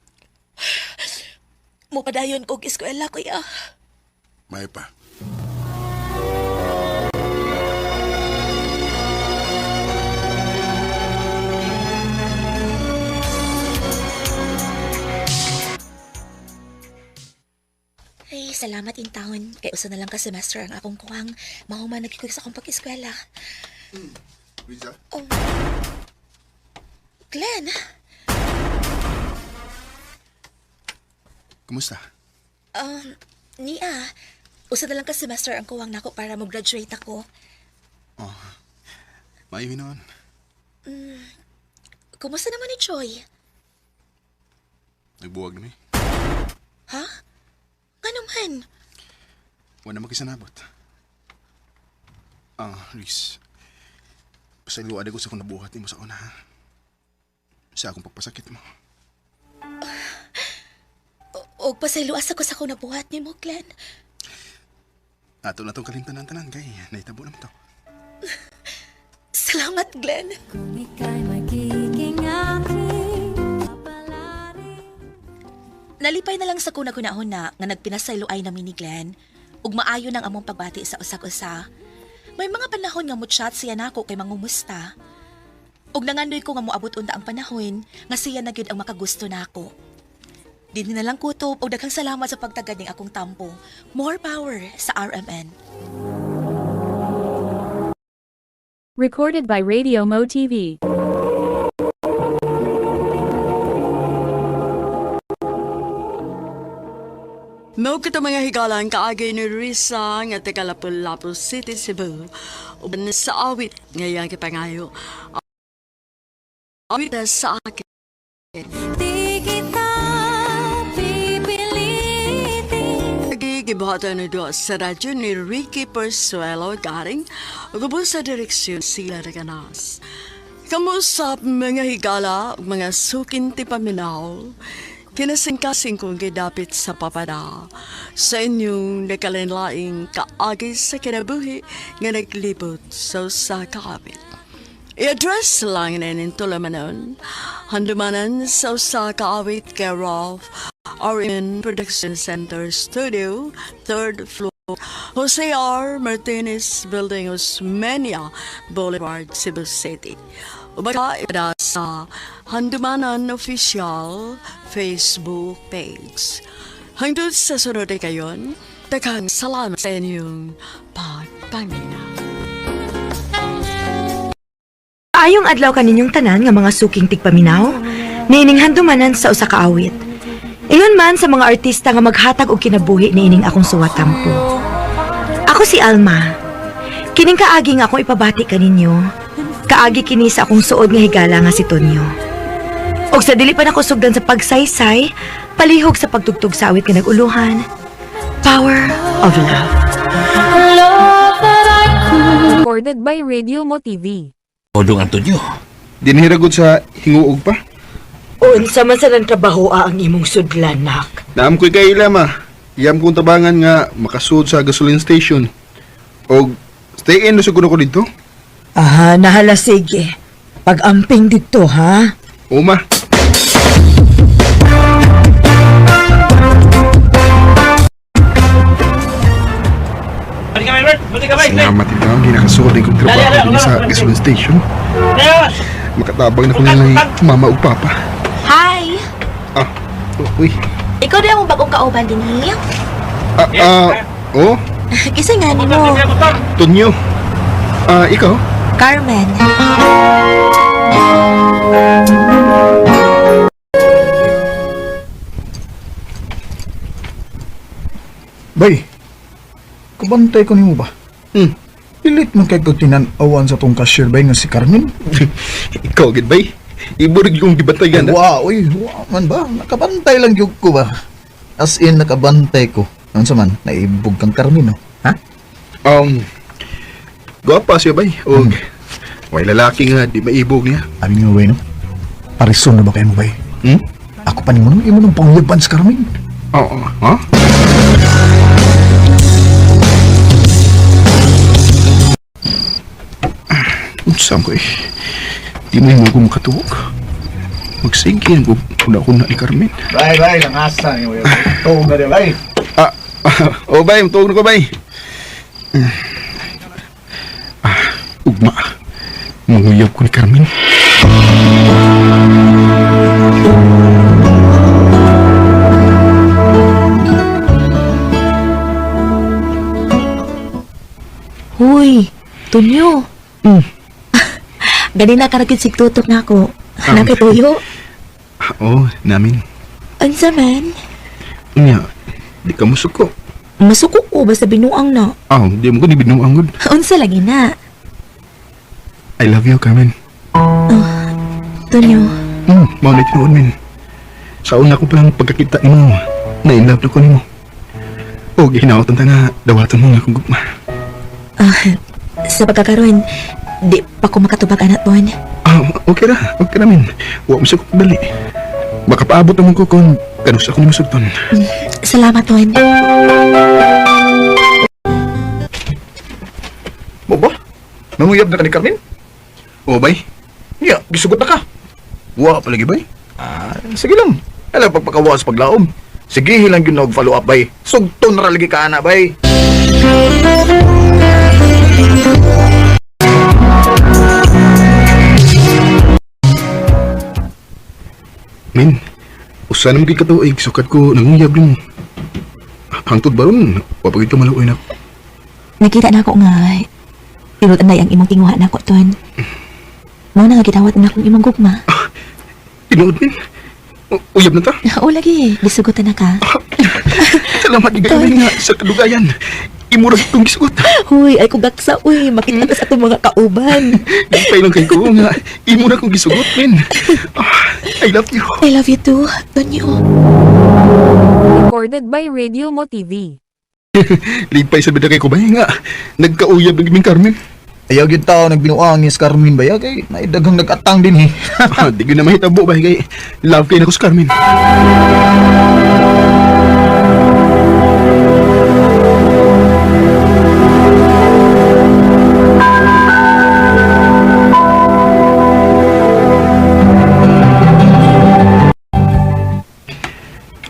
Mupadayon kog eskwela, kuya. may pa. Ay, salamat in taon. Kay usa na lang ka semester ang akong kuwang. Mahuman nagkikoy sa akong pag-eskwela. Risa? Oh. Glenn, Kumusta? um, niya. Usa na lang ka semester ang kuwang nako para mo-graduate ako. Oh, maayo noon. Kumusta naman ni Joy? Nagbuwag na mi. Ha? Nga naman? Wala makisanabot. Ah, Riz. Pasayloan ko sa kung nabuhat nimo sa una, ha? Sa akong pagpasakit mo. Og pasayloas ako sa akong nabuhat nimo, Glenn. Ato na itong kalimtanan-tanan, kay naitabo naman to. Salamat, Glenn. Nalipay na lang sa kuna-kunahon na nga nagpinasaylo ay nami ni Glenn ug maayo nang among pagbati sa usag-usa. May mga panahon nga mo-chat siya nako kay mangumusta. Ug nangandoy ko nga moabot unta ang panahon nga siya na gyud ang makagusto nako. Dinhi na lang kutob og daghang salamat sa pagtagad ning akong tampo. More power sa RMN. Recorded by Radio Mo TV. Mao kita mga higalan kaagay ni Risa nga taga Lapu-Lapu City, Cebu. Uban sa awit nga iyang gipangayo. Awit na sa akin. Di kita pipilitin. Gigibuhatan ni Diyos sa radyo ni Ricky Persuelo Garing, ug sa direksyon sila Reganas. Kamusap mga higala, ug mga sukin ti paminaw, kinasingkasing kong gidapit sa papada, sa inyong nakalinlaing kaagi sa kinabuhi nga naglibot sa usa ka awit. I-address lang na inin tulamanon, handumanan sa usa ka awit kay Ralph RN Production Center Studio, third floor, Jose R. Martinez Building, Osmeña Boulevard, Cebu City. Ubaka ipada sa Handumanan Official Facebook page. Hangtod sa sunod ay kayon, daghang salamat sa inyong pagpamina. Ayong adlaw kaninyong tanan nga mga suking tigpaminaw, niining handumanan sa usa ka awit. Ingon man sa mga artista nga maghatag og kinabuhi niining akong suwatampo. Ako si Alma. Kining kaagi nga akong ipabati kaninyo. Kaagi kini sa akong suod nga higala nga si Tonyo. Og sa dili pa nako sugdan sa pagsaysay, palihog sa pagtugtog sa awit nga nag-uluhan. Power of Love. Recorded by Radio Mo TV. Odong Antonio. Dinhiragod sa hinguog pa. Unsa man sa nang trabaho ang imong sudlan, nak. Naam ko'y kaila ma. Iyam kong tabangan nga makasud sa gasoline station. Og stay in na siguro ko dito. Aha, nahala sige. Pag-amping dito, ha? O ma. Salamat ito. Ang ginakasuod ay kong trabaho din sa gasoline station. Makatabang na ko nila mama ug papa. Hi! Ah, uy. Ikaw din ang bagong kauban dinhi. Ah, ah, oh, Kisa nga nimo, Tonyo. Ah, ikaw? Carmen. Bay, kabantay ko nimo ba? Hmm. Pilit man kay kog tinan-awan sa tong cashier bay nga si Carmen. Ikaw, gid bay. Iburig yung gibantayan. Wow, uy, wow man ba? Nakabantay lang gyud ko ba? As in, nakabantay ko. Unsa man, naibog kang Carmen, no? Ha? Gwapa siya bay. Og, way lalaki nga, di maibog niya. Abi nga way, no? Parison na ba kayo mo, bay? Hmm? Ako pa nimo, no? Imo nang pangyaban si Carmen. Oo, ha? Unsa ko eh. Di mo mo ko makatuog. Magsige ko una-una ni Carmen. Bay, bay, langasa niyo, Tuog na bay. Ah, oh bay, tuog na ko bay. Ah, ugma. Manguyab ko ni Carmen. Huy, Tonyo. Ganina karagid sigtutok na ako. Nakituyo. Ah, oh, namin. Unsa man? Unya, di ka musuko. Masuko ko basta binuang na. Ah, di mo ko ni binuang gud. Unsa lagi na? I love you, Carmen. Tonyo, Mao na tinuod min. Sa una ko palang pagkakita nimo, na in love na ko nimo. Og hinaotan ta nga dawaton mo nga akong gugma. ah, sa pagkakaroon, di pa ko makatubag anak ton. Ah, okay ra min. Wa mo sa ko dali. Baka paabot naman ko kung kanus ako nimo sugton. Salamat, Ton. Mo ba? Nanguyab na ka ni Carmen? Oh, bay. Ya, gisugot na ka. Wa pa lagi bay. Ah, sige lang. Alam, pagpakawa sa paglaom. Sige, hilang yun og follow up, bay. Sugton ra lagi ka, ana, bay. Min, usa naman kay katuig, sukad ko nanguyab nimo. Hangtod ba ron, wapagid ka maluoy na. Nakita na ako nga tinuod anay ang imong tinguha nako, Ton. Mao na nga gidawat na akong imong gugma. Tinuod, Min. Uyab na ta. Oo lagi, gisugotan na ka. Salamat gid kayo nga sa kadugayan. Imo ra itong gisugot. Huy, ay kugaksa, uy, makita ta sa atong mga kauban. Lipay lang kay ko nga imo ra kong gisugot, Min. Ah, I love you. I love you too, Tonyo. Recorded by Radio Mo TV. Lipay sa bida kay ko ba nga nagkauyab ng Min Carmen. Ayaw gyud tao nagbinuang ni Carmen ba ya kay naidaghang nag-atang din eh. Di gyud na mahitabo ba kay love kay nako si Carmen.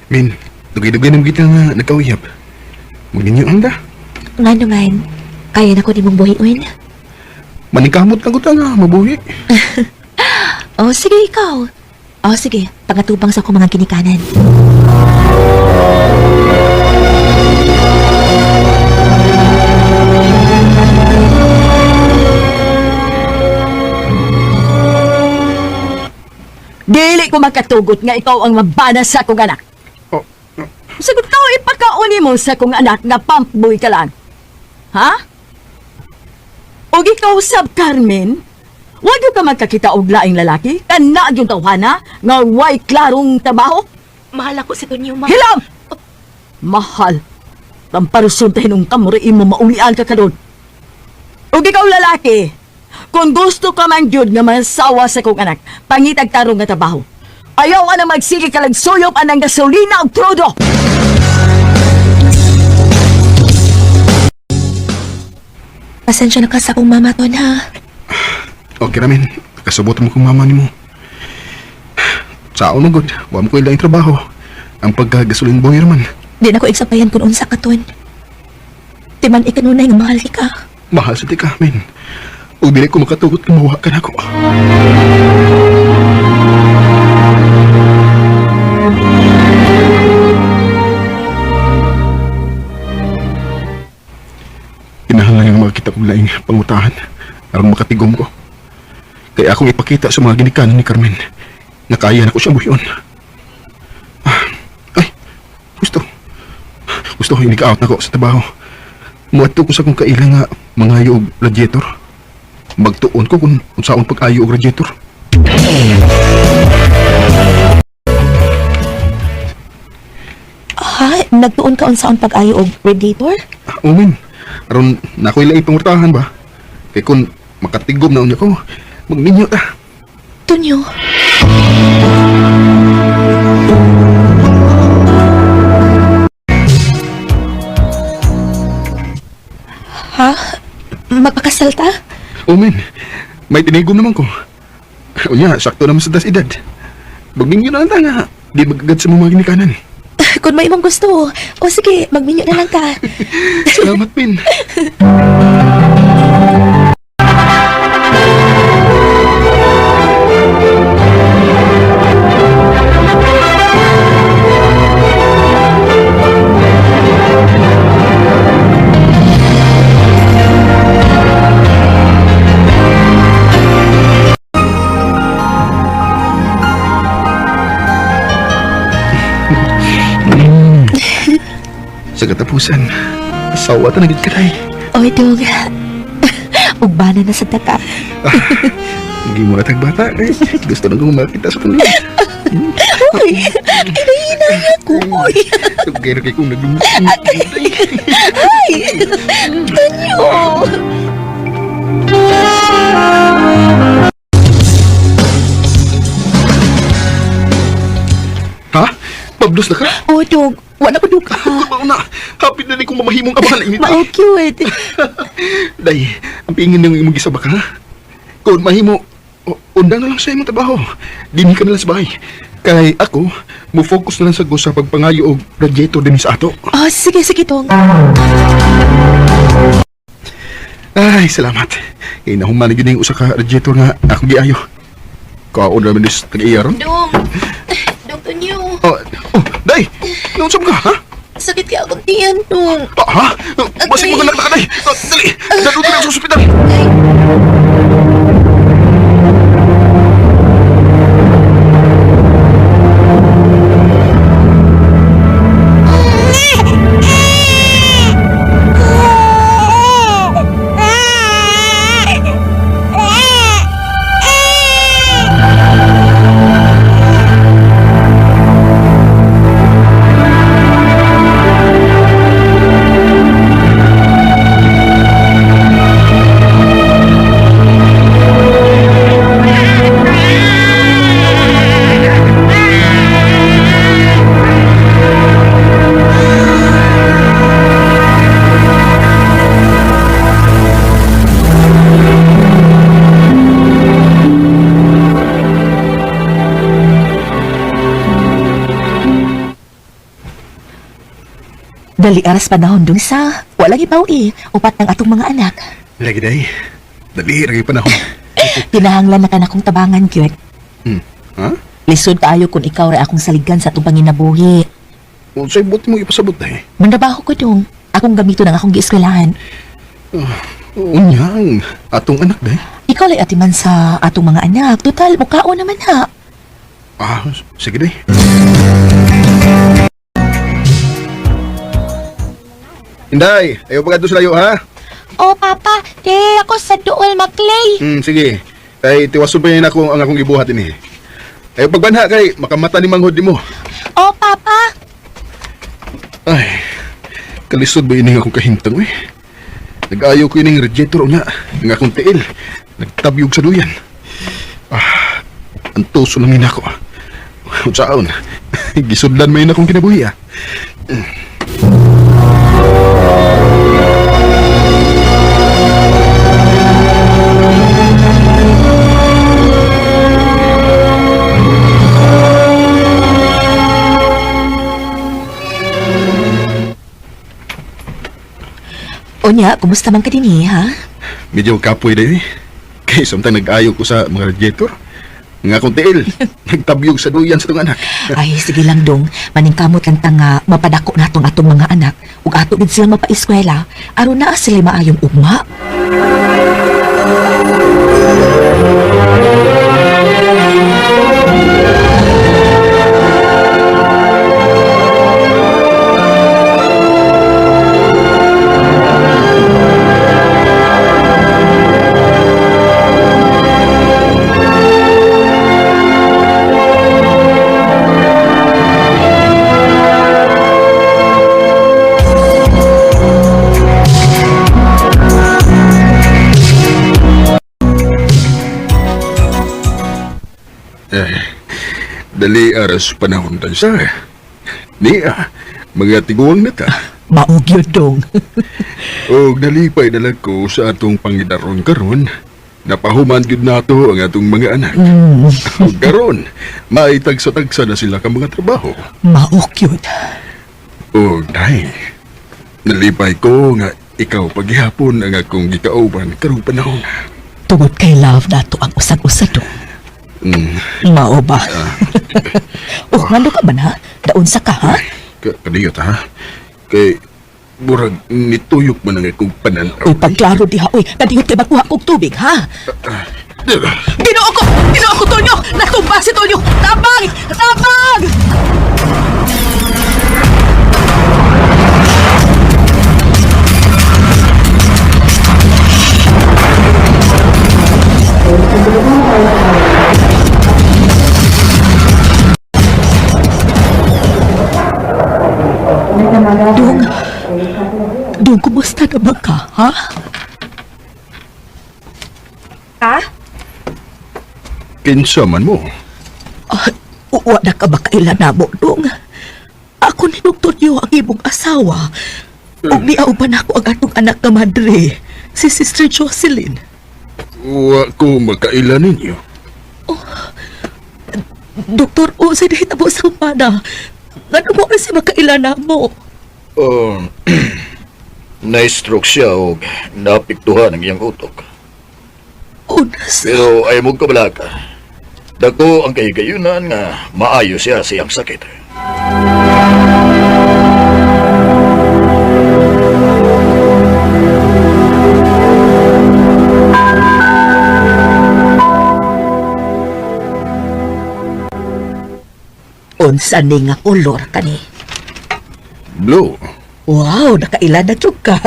Min, dugay-dugay na kita nga nagkauyab. Magninyo ang da. Nga naman, kaya na ko nimong buhion. Maningkamot lang ko ta nga, mabuhi. Oh, sige ikaw. Oh, sige, pangatubang sa akong mga ginikanan. Dili ko makatugot nga ikaw ang mabana sa akong anak. Oh, Sagot ka, ipakauni mo sa akong anak nga pumpboy ka lang. Ha? O ikaw sab Carmen, wag ka magkakita og laing lalaki, kana yung tawhana, nga way klarong trabaho. Mahal ako si Tonyo, ma. Hilam! Mahal. Pamparusuntahin ang kamuriin mo maulian ka karon. Ug ikaw lalaki, kung gusto ka man gyud nga masawa sa kong anak, pangitag tarong nga trabaho. Ayaw ka na magsige ka lang suyop anang gasolina ug trudo. Pasensya na ka sa akong mama, Ton, ha? Okay ramen, kasabot mo kong mama nimo. Sao na good, wa mo ko ilaing trabaho. Ang pagkagasolin boy raman. Di na ko igsapayan kung unsa ka, Ton. Di man ikanunay nga mahal ka. Mahal sa tika, men. Ug dili ko makatugot nga mawa ka nako. Kinahanglan nga makakita kong laing pangutahan aron makatigom ko. Kaya akong ipakita sa mga ginikanan ni Carmen na kaya na ko siyang buhion. Ah, ay, gusto. Gusto ko out na ko sa trabaho. Muadto ko sa akong kaila nga mangayo og radiator. Magtuon ko kung unsaon pag-ayo og radiator. Ha? Nagtuon ka unsaon pag-ayo og radiator? Umin, aron na ako'y laing pangutahan ba? Kay kung makatigom na unya ko, magminyo ta. Tonyo. Ha? Magpakasal ta? Umin, may tinigom naman ko. Unya, sakto naman sa das edad. Magminyo na lang ta nga. Di magagad sa mga ginikanan. Kung may imong gusto. O sige, magminyo na lang ka. Salamat, Pin. Sa katapusan, asawa ta na gid ka day. Oy, dong. Ugbana na sa taka. Hindi mo natag bata eh. Gusto na kong makita sa tulog. Uy, inahinay ako. Uy, Tugay na kay kong naglumot. ay, Tonyo. Ha? Pablos na ka? Oh, dong. Wala ko duka. Kubaw na. Happy na rin kong mamahimong amahan ini. Mao cute. Day, ang pingin ng imong gisaba ka, ha? Kung mahimo, undang na lang sa imong trabaho. Dinhi ka na lang sa bahay. Kay ako, mo focus na lang sa sa pagpangayo og radiator din sa ato. Oh, sige, sige, Tong. Ay, salamat. Kay nahuman na gyud ning usa ka radiator nga akong giayo. Kaon ra man dis tag-iya ron. Dong. Tonyo. Oh, oh, day! Naunsa ka, ha? Sakit kay akong tiyan, dong. Ah, ha? Basig mga anak na ka, day! Ah, dali! Dali na sa ospital! Dali aras panahon dong sa walang ibaw eh. Upat ng atong mga anak. Lagi, day. Dali, lagi panahon. Kinahanglan na ka na kong tabangan, gyud. Hmm. Ha? Lisod kaayo kung ikaw ra akong saligan sa atong panginabuhi. Unsay buti mo ipasabot, day? Mandrabaho ko dong. Akong gamito ng akong gieskwelahan. Unyang, atong anak, day. Ikaw lay atiman sa atong mga anak. Total, mukhaon naman ha. Ah, sige, day. Inday, ayaw pa sa layo, ha? Oh, Papa, di ako sa duol maklay. Sige. Kay tiwason pa yun ako ang akong gibuhat ini. Ayaw pagbanha kay makamata ni manghod nimo. Oh, Papa. Ay, kalisod ba ining akong kahimtang, uy? Nag-ayaw ko ining radiator unya, ang akong tiil. Nagtabyog sa duyan. Ah, ang tuso lang ako. Unsaon? Gisudlan man yun akong kinabuhi, ah. Unya, kumusta man ka dinhi, ha? Medyo kapoy dahil eh. Kay samtang nag-ayaw ko sa mga radiator. Ang akong tiil, nagtabyog sa duyan sa itong anak. Ay, sige lang dong. Maningkamot lang ta nga mapadako natong atong mga anak ug ato gid sila mapaeskwela aron naa sila maayong ugma. Eh, dali aras panahon tayo sa. Niya, mga tiguang na ta. Mao gyud dong. Og nalipay na lang ko sa atong pangidaron karon. Napahuman gyud nato ang atong mga anak. Og karon, maitagsa-tagsa na sila ka mga trabaho. Mao gyud. Og dai, nalipay ko nga ikaw paghihapon ang akong gikauban karong panahon. Tungod kay love nato ang usag-usa dong. Mao ba? Oh, ngano ka man ha? Daon sa ka ha? Kadiyot ha? Kay murag nituyok man ang akong pananaw. Uy, pagklaro diha, uy. Kadiyot kay magkuha kog tubig, ha? Ginoo ko! Ginoo ko, Tonyo! Natumba si Tonyo! Tabang! Tabang! Dong, Dong, kumusta na ba ka, ha? Ha? Kinsa man mo? Ah, uwa na ka ba kailan na mo, Dong? Ako ni Dr. Tonyo ang imong asawa. Ug niauban ako ang atong anak nga madre, si Sister Jocelyn. Wa ko makaila ninyo. Doktor, o sa nahitabo sa umana. Ngano mo na si makaila na mo? Um, na-stroke siya o naapektuhan ang iyang utok. Unas. Pero ay mong kabalaka. Dako ang kahigayunan nga maayo siya sa iyang sakit. Unsa ni nga kolor kani? Blue. Wow, nakailan na jud ka.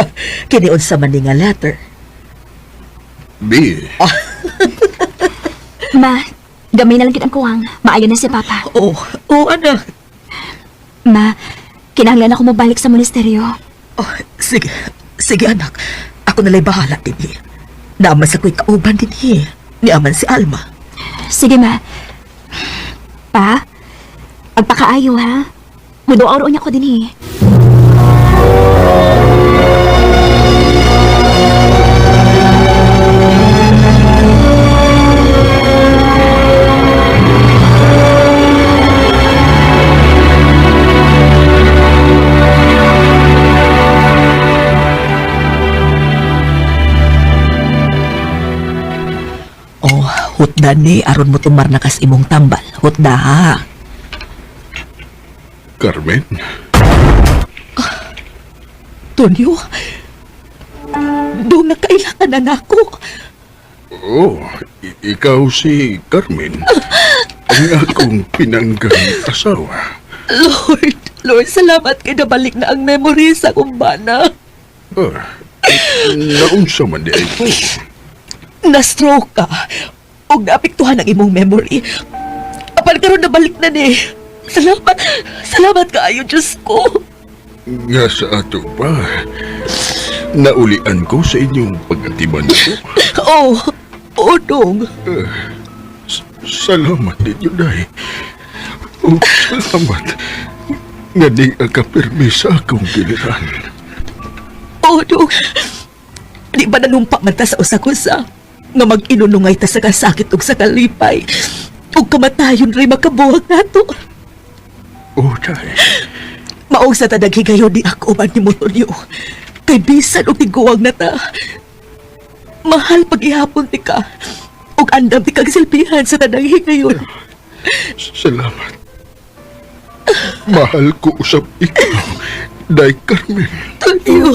Kini unsa man ni nga letter? B. Ma, gamay na lang kitang kuwang. Maayo na si Papa. Oh, oh anak. Ma, kinahanglan ako mobalik sa monasteryo. Oh, sige, sige anak. Ako nalay bahala dinhi. Naaman sa ko'y kauban dinhi. Niaman si Alma. Sige, ma. Pa, agpakaayo ha. Muduaw niya ko din eh. Oh, hutda ni aron mo tumar na kas imong tambal. Hutda ha. Carmen. Tonyo, doon na kailangan na nako. Oh, ikaw si Carmen. Ang akong pinanggang asawa. Lord, Lord, salamat kay nabalik na ang memory sa akong bana. Ah, naunsa man di ay ko. Na-stroke ka. Og naapektuhan ang imong memory. Apan karon nabalik na ni. Salamat, salamat kaayo, Diyos ko. Nga sa ato pa, naulian ko sa inyong pag-atiman ko. Oh, oh, dong. Salamat ninyo, Day. Oh, salamat. Nga di akapirmi sa akong giliran. Oh, dong. Di ba nanumpa man ta sa usa-kusa? Nga mag-inunungay ta sa kasakit ug sa kalipay. Ug kamatayon rin makabuhag nato. Oh, Day. Maong sa tadag higayon ni ako man ni Motonyo. Kay bisan og tiguang na ta. Mahal pagihapon ti ka. Ug andam ti kag silbihan sa tanang higayon. Salamat. Mahal ko usap ikaw, Day Carmen. Tonyo.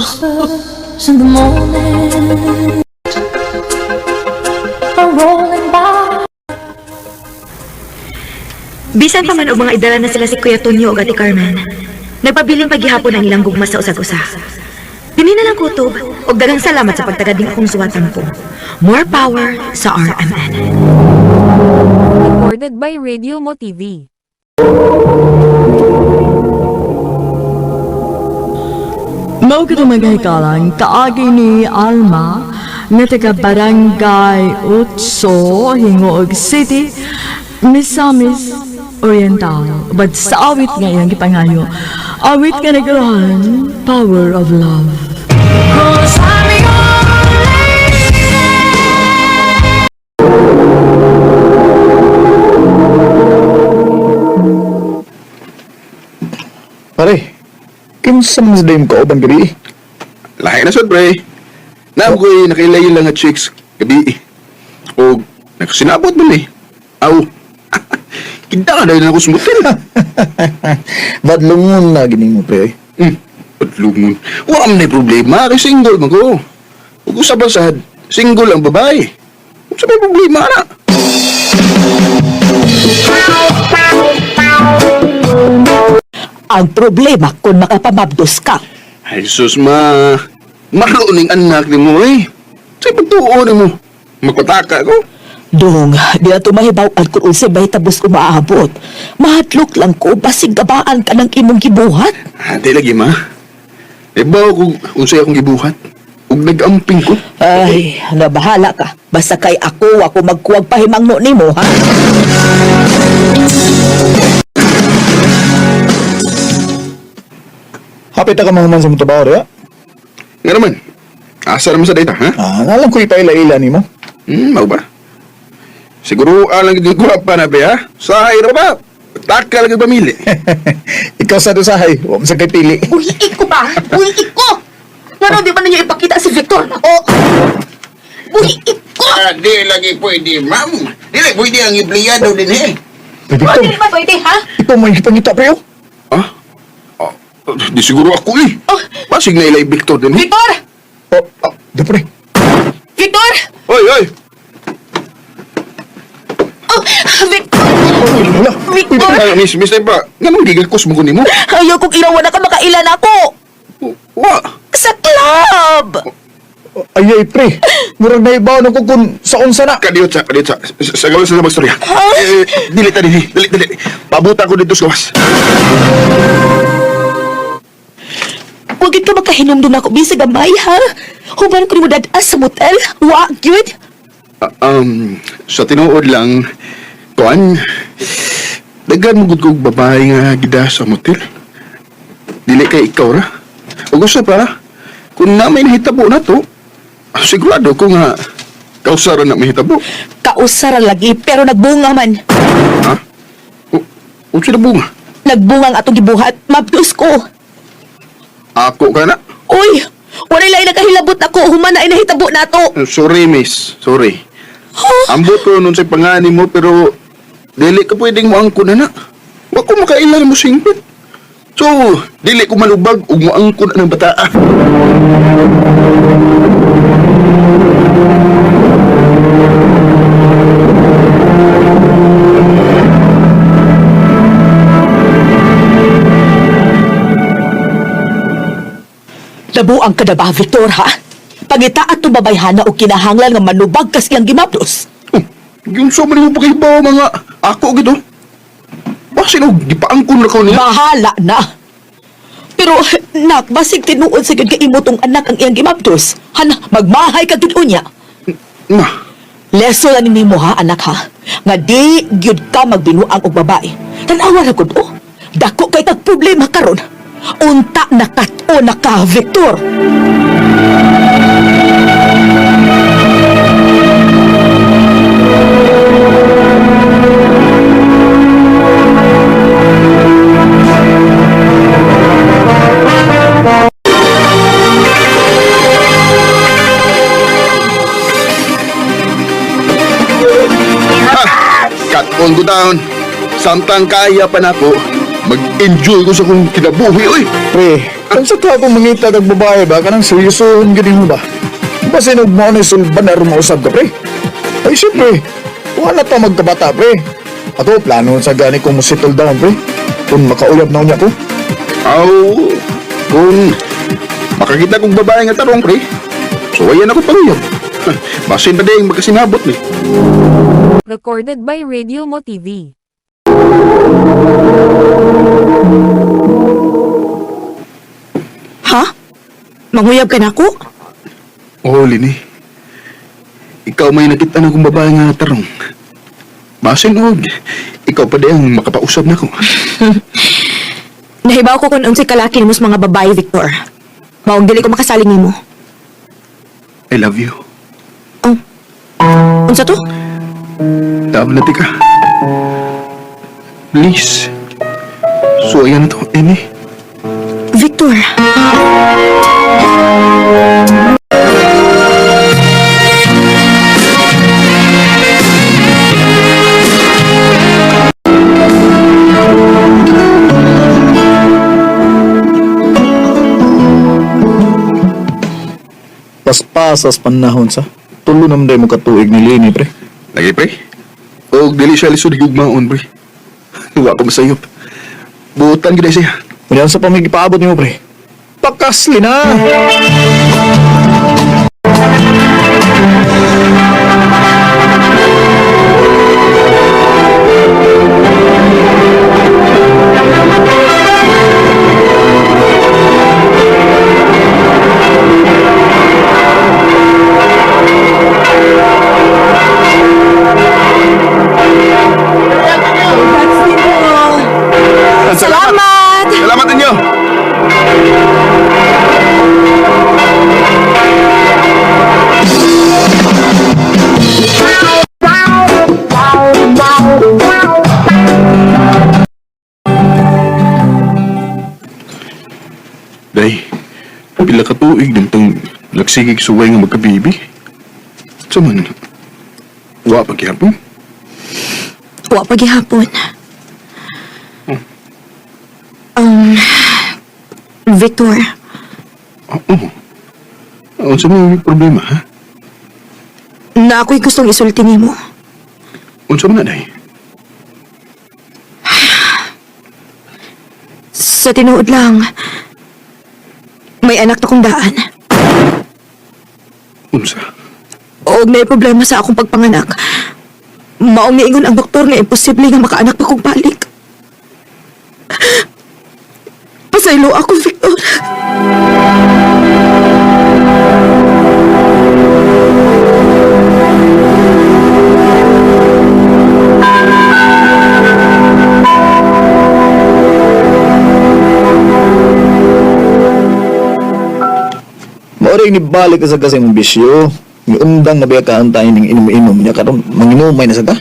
Bisan pa man og mga idala na sila si Kuya Tonyo ug Ate Carmen. Nagpabiling paghihapon ang ilang gugma sa usag-usa. Dinhi na lang kutob ug daghang salamat sa pagtagad ning akong suwatan ko. More power sa RMN. Recorded by Radio Mo TV. Mao kita mga hikalang kaagi ni Alma nga taga Barangay Utso, Hingoog City, Misamis Oriental. But sa awit nga iyang gipangayo, awit nga naguluhan, Power of Love. Pare, kinsa man sa dayong kauban gabi? Lahi na sud, pre. Naam ko'y nakailayin lang nga chicks gabi. O nakasinabot man eh. Aw. Kita ka dahil na ako sumutin. Badlungon na gini mo, pre. Padlungon. Wala man na problema kay single man ko. Ug usab ang sad, single ang babae. Unsa may problema na? Ang problema kung makapamabdos ka. Ay sus ma. Malo ning anak nimo eh. Sa pagtuo nimo. Magpataka ko. Dong, di na tumahibaw-an kung unsay bahitabos ko maaabot. Mahadlok lang ko, basig gabaan ka ng imong gibuhat. Ate lagi ma. Ibaw kung unsay akong gibuhat. Ug nag-amping ko. Ay, nabahala ka. Basta kay ako, ako magkuwag pahimangno nimo, ha? Hapit ka mahuman sa mong trabaho, diba? Nga naman. Asa naman sa data, ha? Ah, alam ko ipaila-ila nimo. Mau ba? Siguro alang gid ko pa na be, ha? Sahay ra ba? Taka lang pamili. Ikaw sa dusahay, wa man sa kay pili. Buhiit ko ba? Buhiit ko! Ngano di ba ninyo ipakita si Victor na ko? Buhiit ko! Ah, di lagi pwede, ma'am. Di lagi pwede ang empleyado din eh. Pre, Victor, Dili man pwede, ha? ikaw may gipangita, pre, oh. Ah? Ah, di siguro ako eh. Basig na ilay Victor din eh. Victor! Oh, ah, di, pre. Victor! Oy, oy! Oh, Victor! Wala. Victor! Ah, miss, miss pa. Nganong gigakos mo ko nimo? Ayaw kong ilawan na ka makailan ako. Wa. Sa club! Ay, ay, pre. Murag na ibaw na ko kung sa unsa na. Kadiyot sa, kadiyot sa. Sa gawas sa magstorya. Eh, dili ta dinhi, dili, dili. Pabuta ko dito sa gawas. Huwag ka makahinumdum ako bisag gamay, ha? Human ko nimo dad-as sa motel. Wa, gyud. Ah, sa tinuod lang, kuan, daghan mo gud kog babae nga gida sa motel. Dili kay ikaw ra. Ug usa pa, kung na may nahitabo na to, sigurado ko nga kausa ra na mahitabo. Kausa ra lagi, pero nagbunga man. Ha? Unsa na bunga? Nagbunga ang atong gibuhat. Mabdos ko. Ako ka na? Uy, wala lang nakahilabot ako. Human na ay nahitabo na to. Sorry, miss. Sorry. Ambot ko nun sa pangani mo, pero dili ka pwedeng moangko na na. Wa ko makailan mo singpit. So, dili ko malubag ug moangko na ng bataa. Nabuang ka na ba, Victor, ha? Pangita at babayhana o kinahanglan nga manubag kas iyang gimapdos. Oh, yung so man mo pakibaw mga ako gito. Basin og gipaangkon ra ko niya. Bahala na. Pero, nak, basig tinuod sa gyud kay imo tong anak ang iyang gimapdos. Hana, magmahay ka gyud unya. Ma, Leso na nimo ha, anak ha. Nga di gyud ka magbinuang og babae. Tan-awa ra gud oh. Dako kay kag problema karon. Unta na kat-o na ka, Victor. Ha! Cut on ko down. Samtang kaya pa nako, mag-enjoy ko sa kong kinabuhi, oy. Pre, kung sa to ako mangita kag babae ba, kanang seryosohon gid mo ba? Basin og mao ni sulban aron mausab ka, pre. Ay, siyempre, wala ta magkabata, pre. Ato, plano sa gani kong mo settle down, pre. Kung makauyab na unya ko. Aw, kung makakita kong babae nga tarong, pre. So, ayan ako panguyab. Basin pa din magkasinabot ni. Recorded by Radio Mo TV. Ha? Manguyab ka na ako? Oh, Lini. Ikaw may nakita na kong babae nga tarong. Basin og, ikaw pa din ang makapausap na ko. Nahibaw ko kung unsay kalaki nimo sa mga babae, Victor. Maong dili ko makasaling nimo. I love you. Unsa to? Love na tika. Please. So, ayan na to, Amy. Victor. Paspasas panahon sa. Tulo naman day mo katuig ni Lini, pre. Lagi, pre. Og dili siya lisod higugmaon, pre. Wa ko masayop. Buotan gid siya. Unya sa pamig ipaabot nimo, pre. Pakasli na! Salamat! Salamat ninyo. Day, pila ka tuig din tong nagsigig suway nga magkabibi. Sa man, Wa pa gihapon? Wa pa gihapon. Victor, Oo. Unsa may problema, ha? na ako'y gustong isulti nimo. Unsa man na, day? Sa tinuod lang, may anak na kong daan. Unsa? Og may problema sa akong pagpanganak. Maong niingon ang doktor nga imposible nga makaanak pa kong balik. Pasaylo ako, Victor. Maoray ni balik ka sa kasi mong bisyo. Miundang na biya ka tayo ning inom-inom niya karon manginumay na sa ta.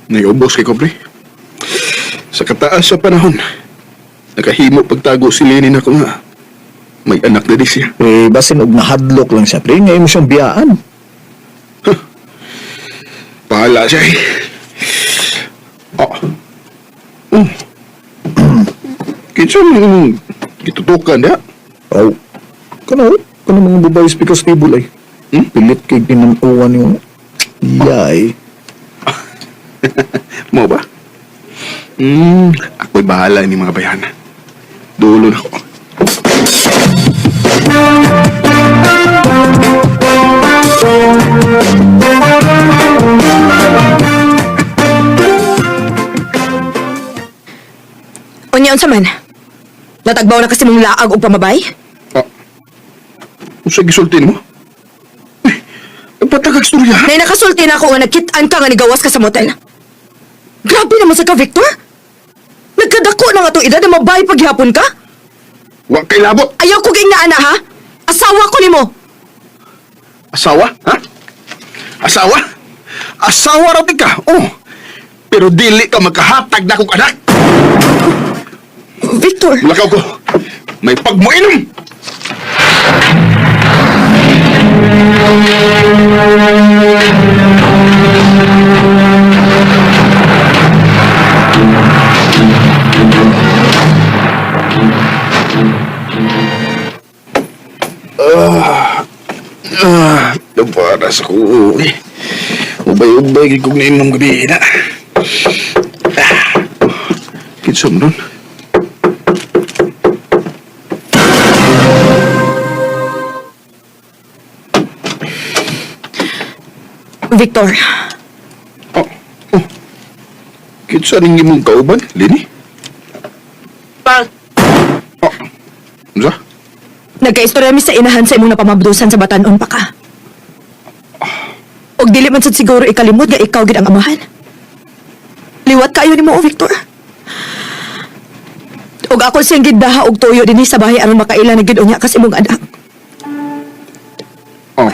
Naiubos kay Kobre. Sa kataas sa panahon, nakahimo pagtago si Lenin ako nga. May anak na di siya. Eh basin og nahadlok lang siya pre, ngayon mo siyang biyaan. Bahala siya eh. Oh. Oh. Kinsa man imong gitutukan diha? Aw. Kano kano mga babae speakers table ay. Hmm? Pilit kay ginanuan yung yay. Mo ba? Ako'y bahala ni mga bayana. Dulo na ko. Unya unsa man? Natagbaw na kasi mong laag og pamabay? Ah. Unsa gisulti mo? Eh, patagag storya. Nay nakasulti na ako nga nagkit-an ka nga nigawas ka sa motel. Grabe naman sa ka, Victor. Nagkadako na nga itong edad na mabay paghihapon ka? Wa kay labot. Ayaw ko ging naana, ha? Asawa ko nimo. Asawa? Ha? Asawa? Asawa raw ka. Oh. Pero dili ka makahatag na kong anak. Victor! Lakaw ko. May pagmuinom. Ah, ah, para sa ko. Eh. Ubay-ubay kung nainom gabi na. Ah, kinsa man nun? Victor, Oh, oh. Kinsa ning imong kauban, Lini? Pa- Oh. Unsa? nagkaistorya mi sa inahan sa imong napamabdusan sa batanon pa ka. Og dili man sad siguro ikalimot nga ikaw gid ang amahan. Liwat kayo nimo, oh, Victor. Og ako siyang gidaha og tuyo dinhi sa bahay aron makaila na gid unya kasi imong anak. Oh.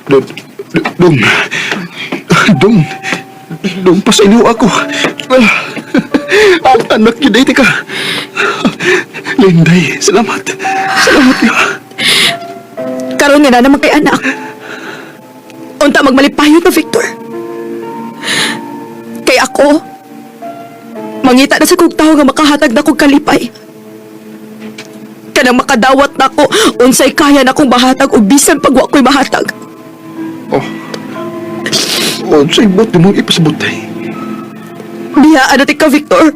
Dong, dong, dong, dong, pasaylo ako. Ang anak yun, ay, teka. Linday, salamat. Salamat ya. Karon nga na naman kay anak. Unta magmalipayot na Victor. Kay ako, mangita na sa kog tawo nga makahatag na kog kalipay. Kanang makadawat nako unsay kaya na kong mahatag o bisan pag wa ko'y mahatag. Oh. Oh, sa'y bot di mong ipasabot ay. Biyaan na ka, Victor.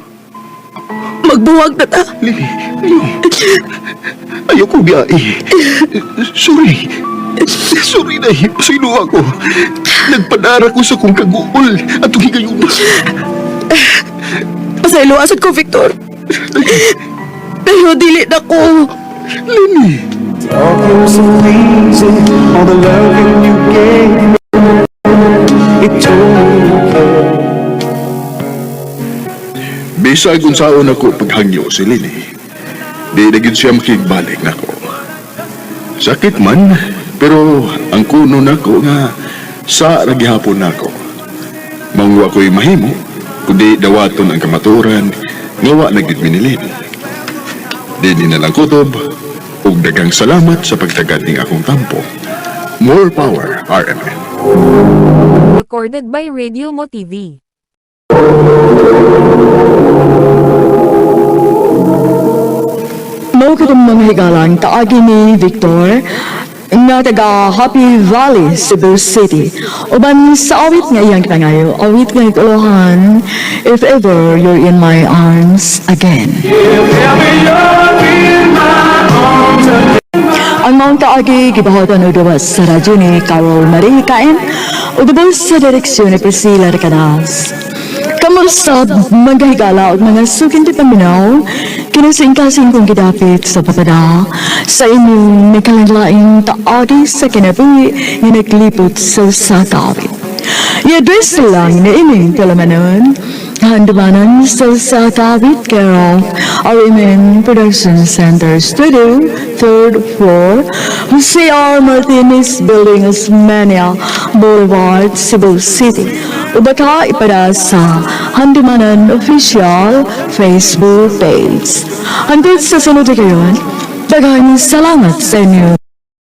Magbuwag na ta. Lili, ayaw. Ayaw ko biyai. Sorry. Sorry na, pasaylo ako. Nagpadara ko sa kong kaguol at higayon. Pasaylo asad ko, Victor. Pero dili na ko. Lini. Talking so easy, all the loving you gave me, it told me you cared. Bisag unsaon ako paghangyo si Lily. Di na gyud siya makigbalik nako. Sakit man, pero ang kuno nako nga sa ra gihapon nako. Mangwa ko'y mahimo, kundi dawaton ang kamaturan nga wa na gyud mi ni Lily. Dili na lang kutob, ug daghang salamat sa pagtagad ning akong tampo. More power, RMN. Recorded by Radio Mo TV. Mao katong mga higalang kaagi ni Victor nga taga Happy Valley, Cebu City. Uban sa awit nga iyang pangayo, awit nga itulohan, "If Ever You're in My Arms Again." Ang maong kaagi gibuhatan og gawas sa radyo ni Carol Marie Caen ug sa direksyon ni Priscilla Recanas. Kamusta, mga higala ug mga suking paminaw, kinasingkasing kong gidapit sa papada sa inyong nagkalain taagi sa kinabuhi nga naglipot sa usa ka awit. I-address lang na ining talamanon, Handumanan sa usa ka awit, care of RMN Production Center Studio, third floor, Jose R. Martinez Building, Osmeña Boulevard, Cebu City. O baka ipada sa Handumanan Official Facebook page. Hangtod sa sunod kayon, daghang salamat sa inyo.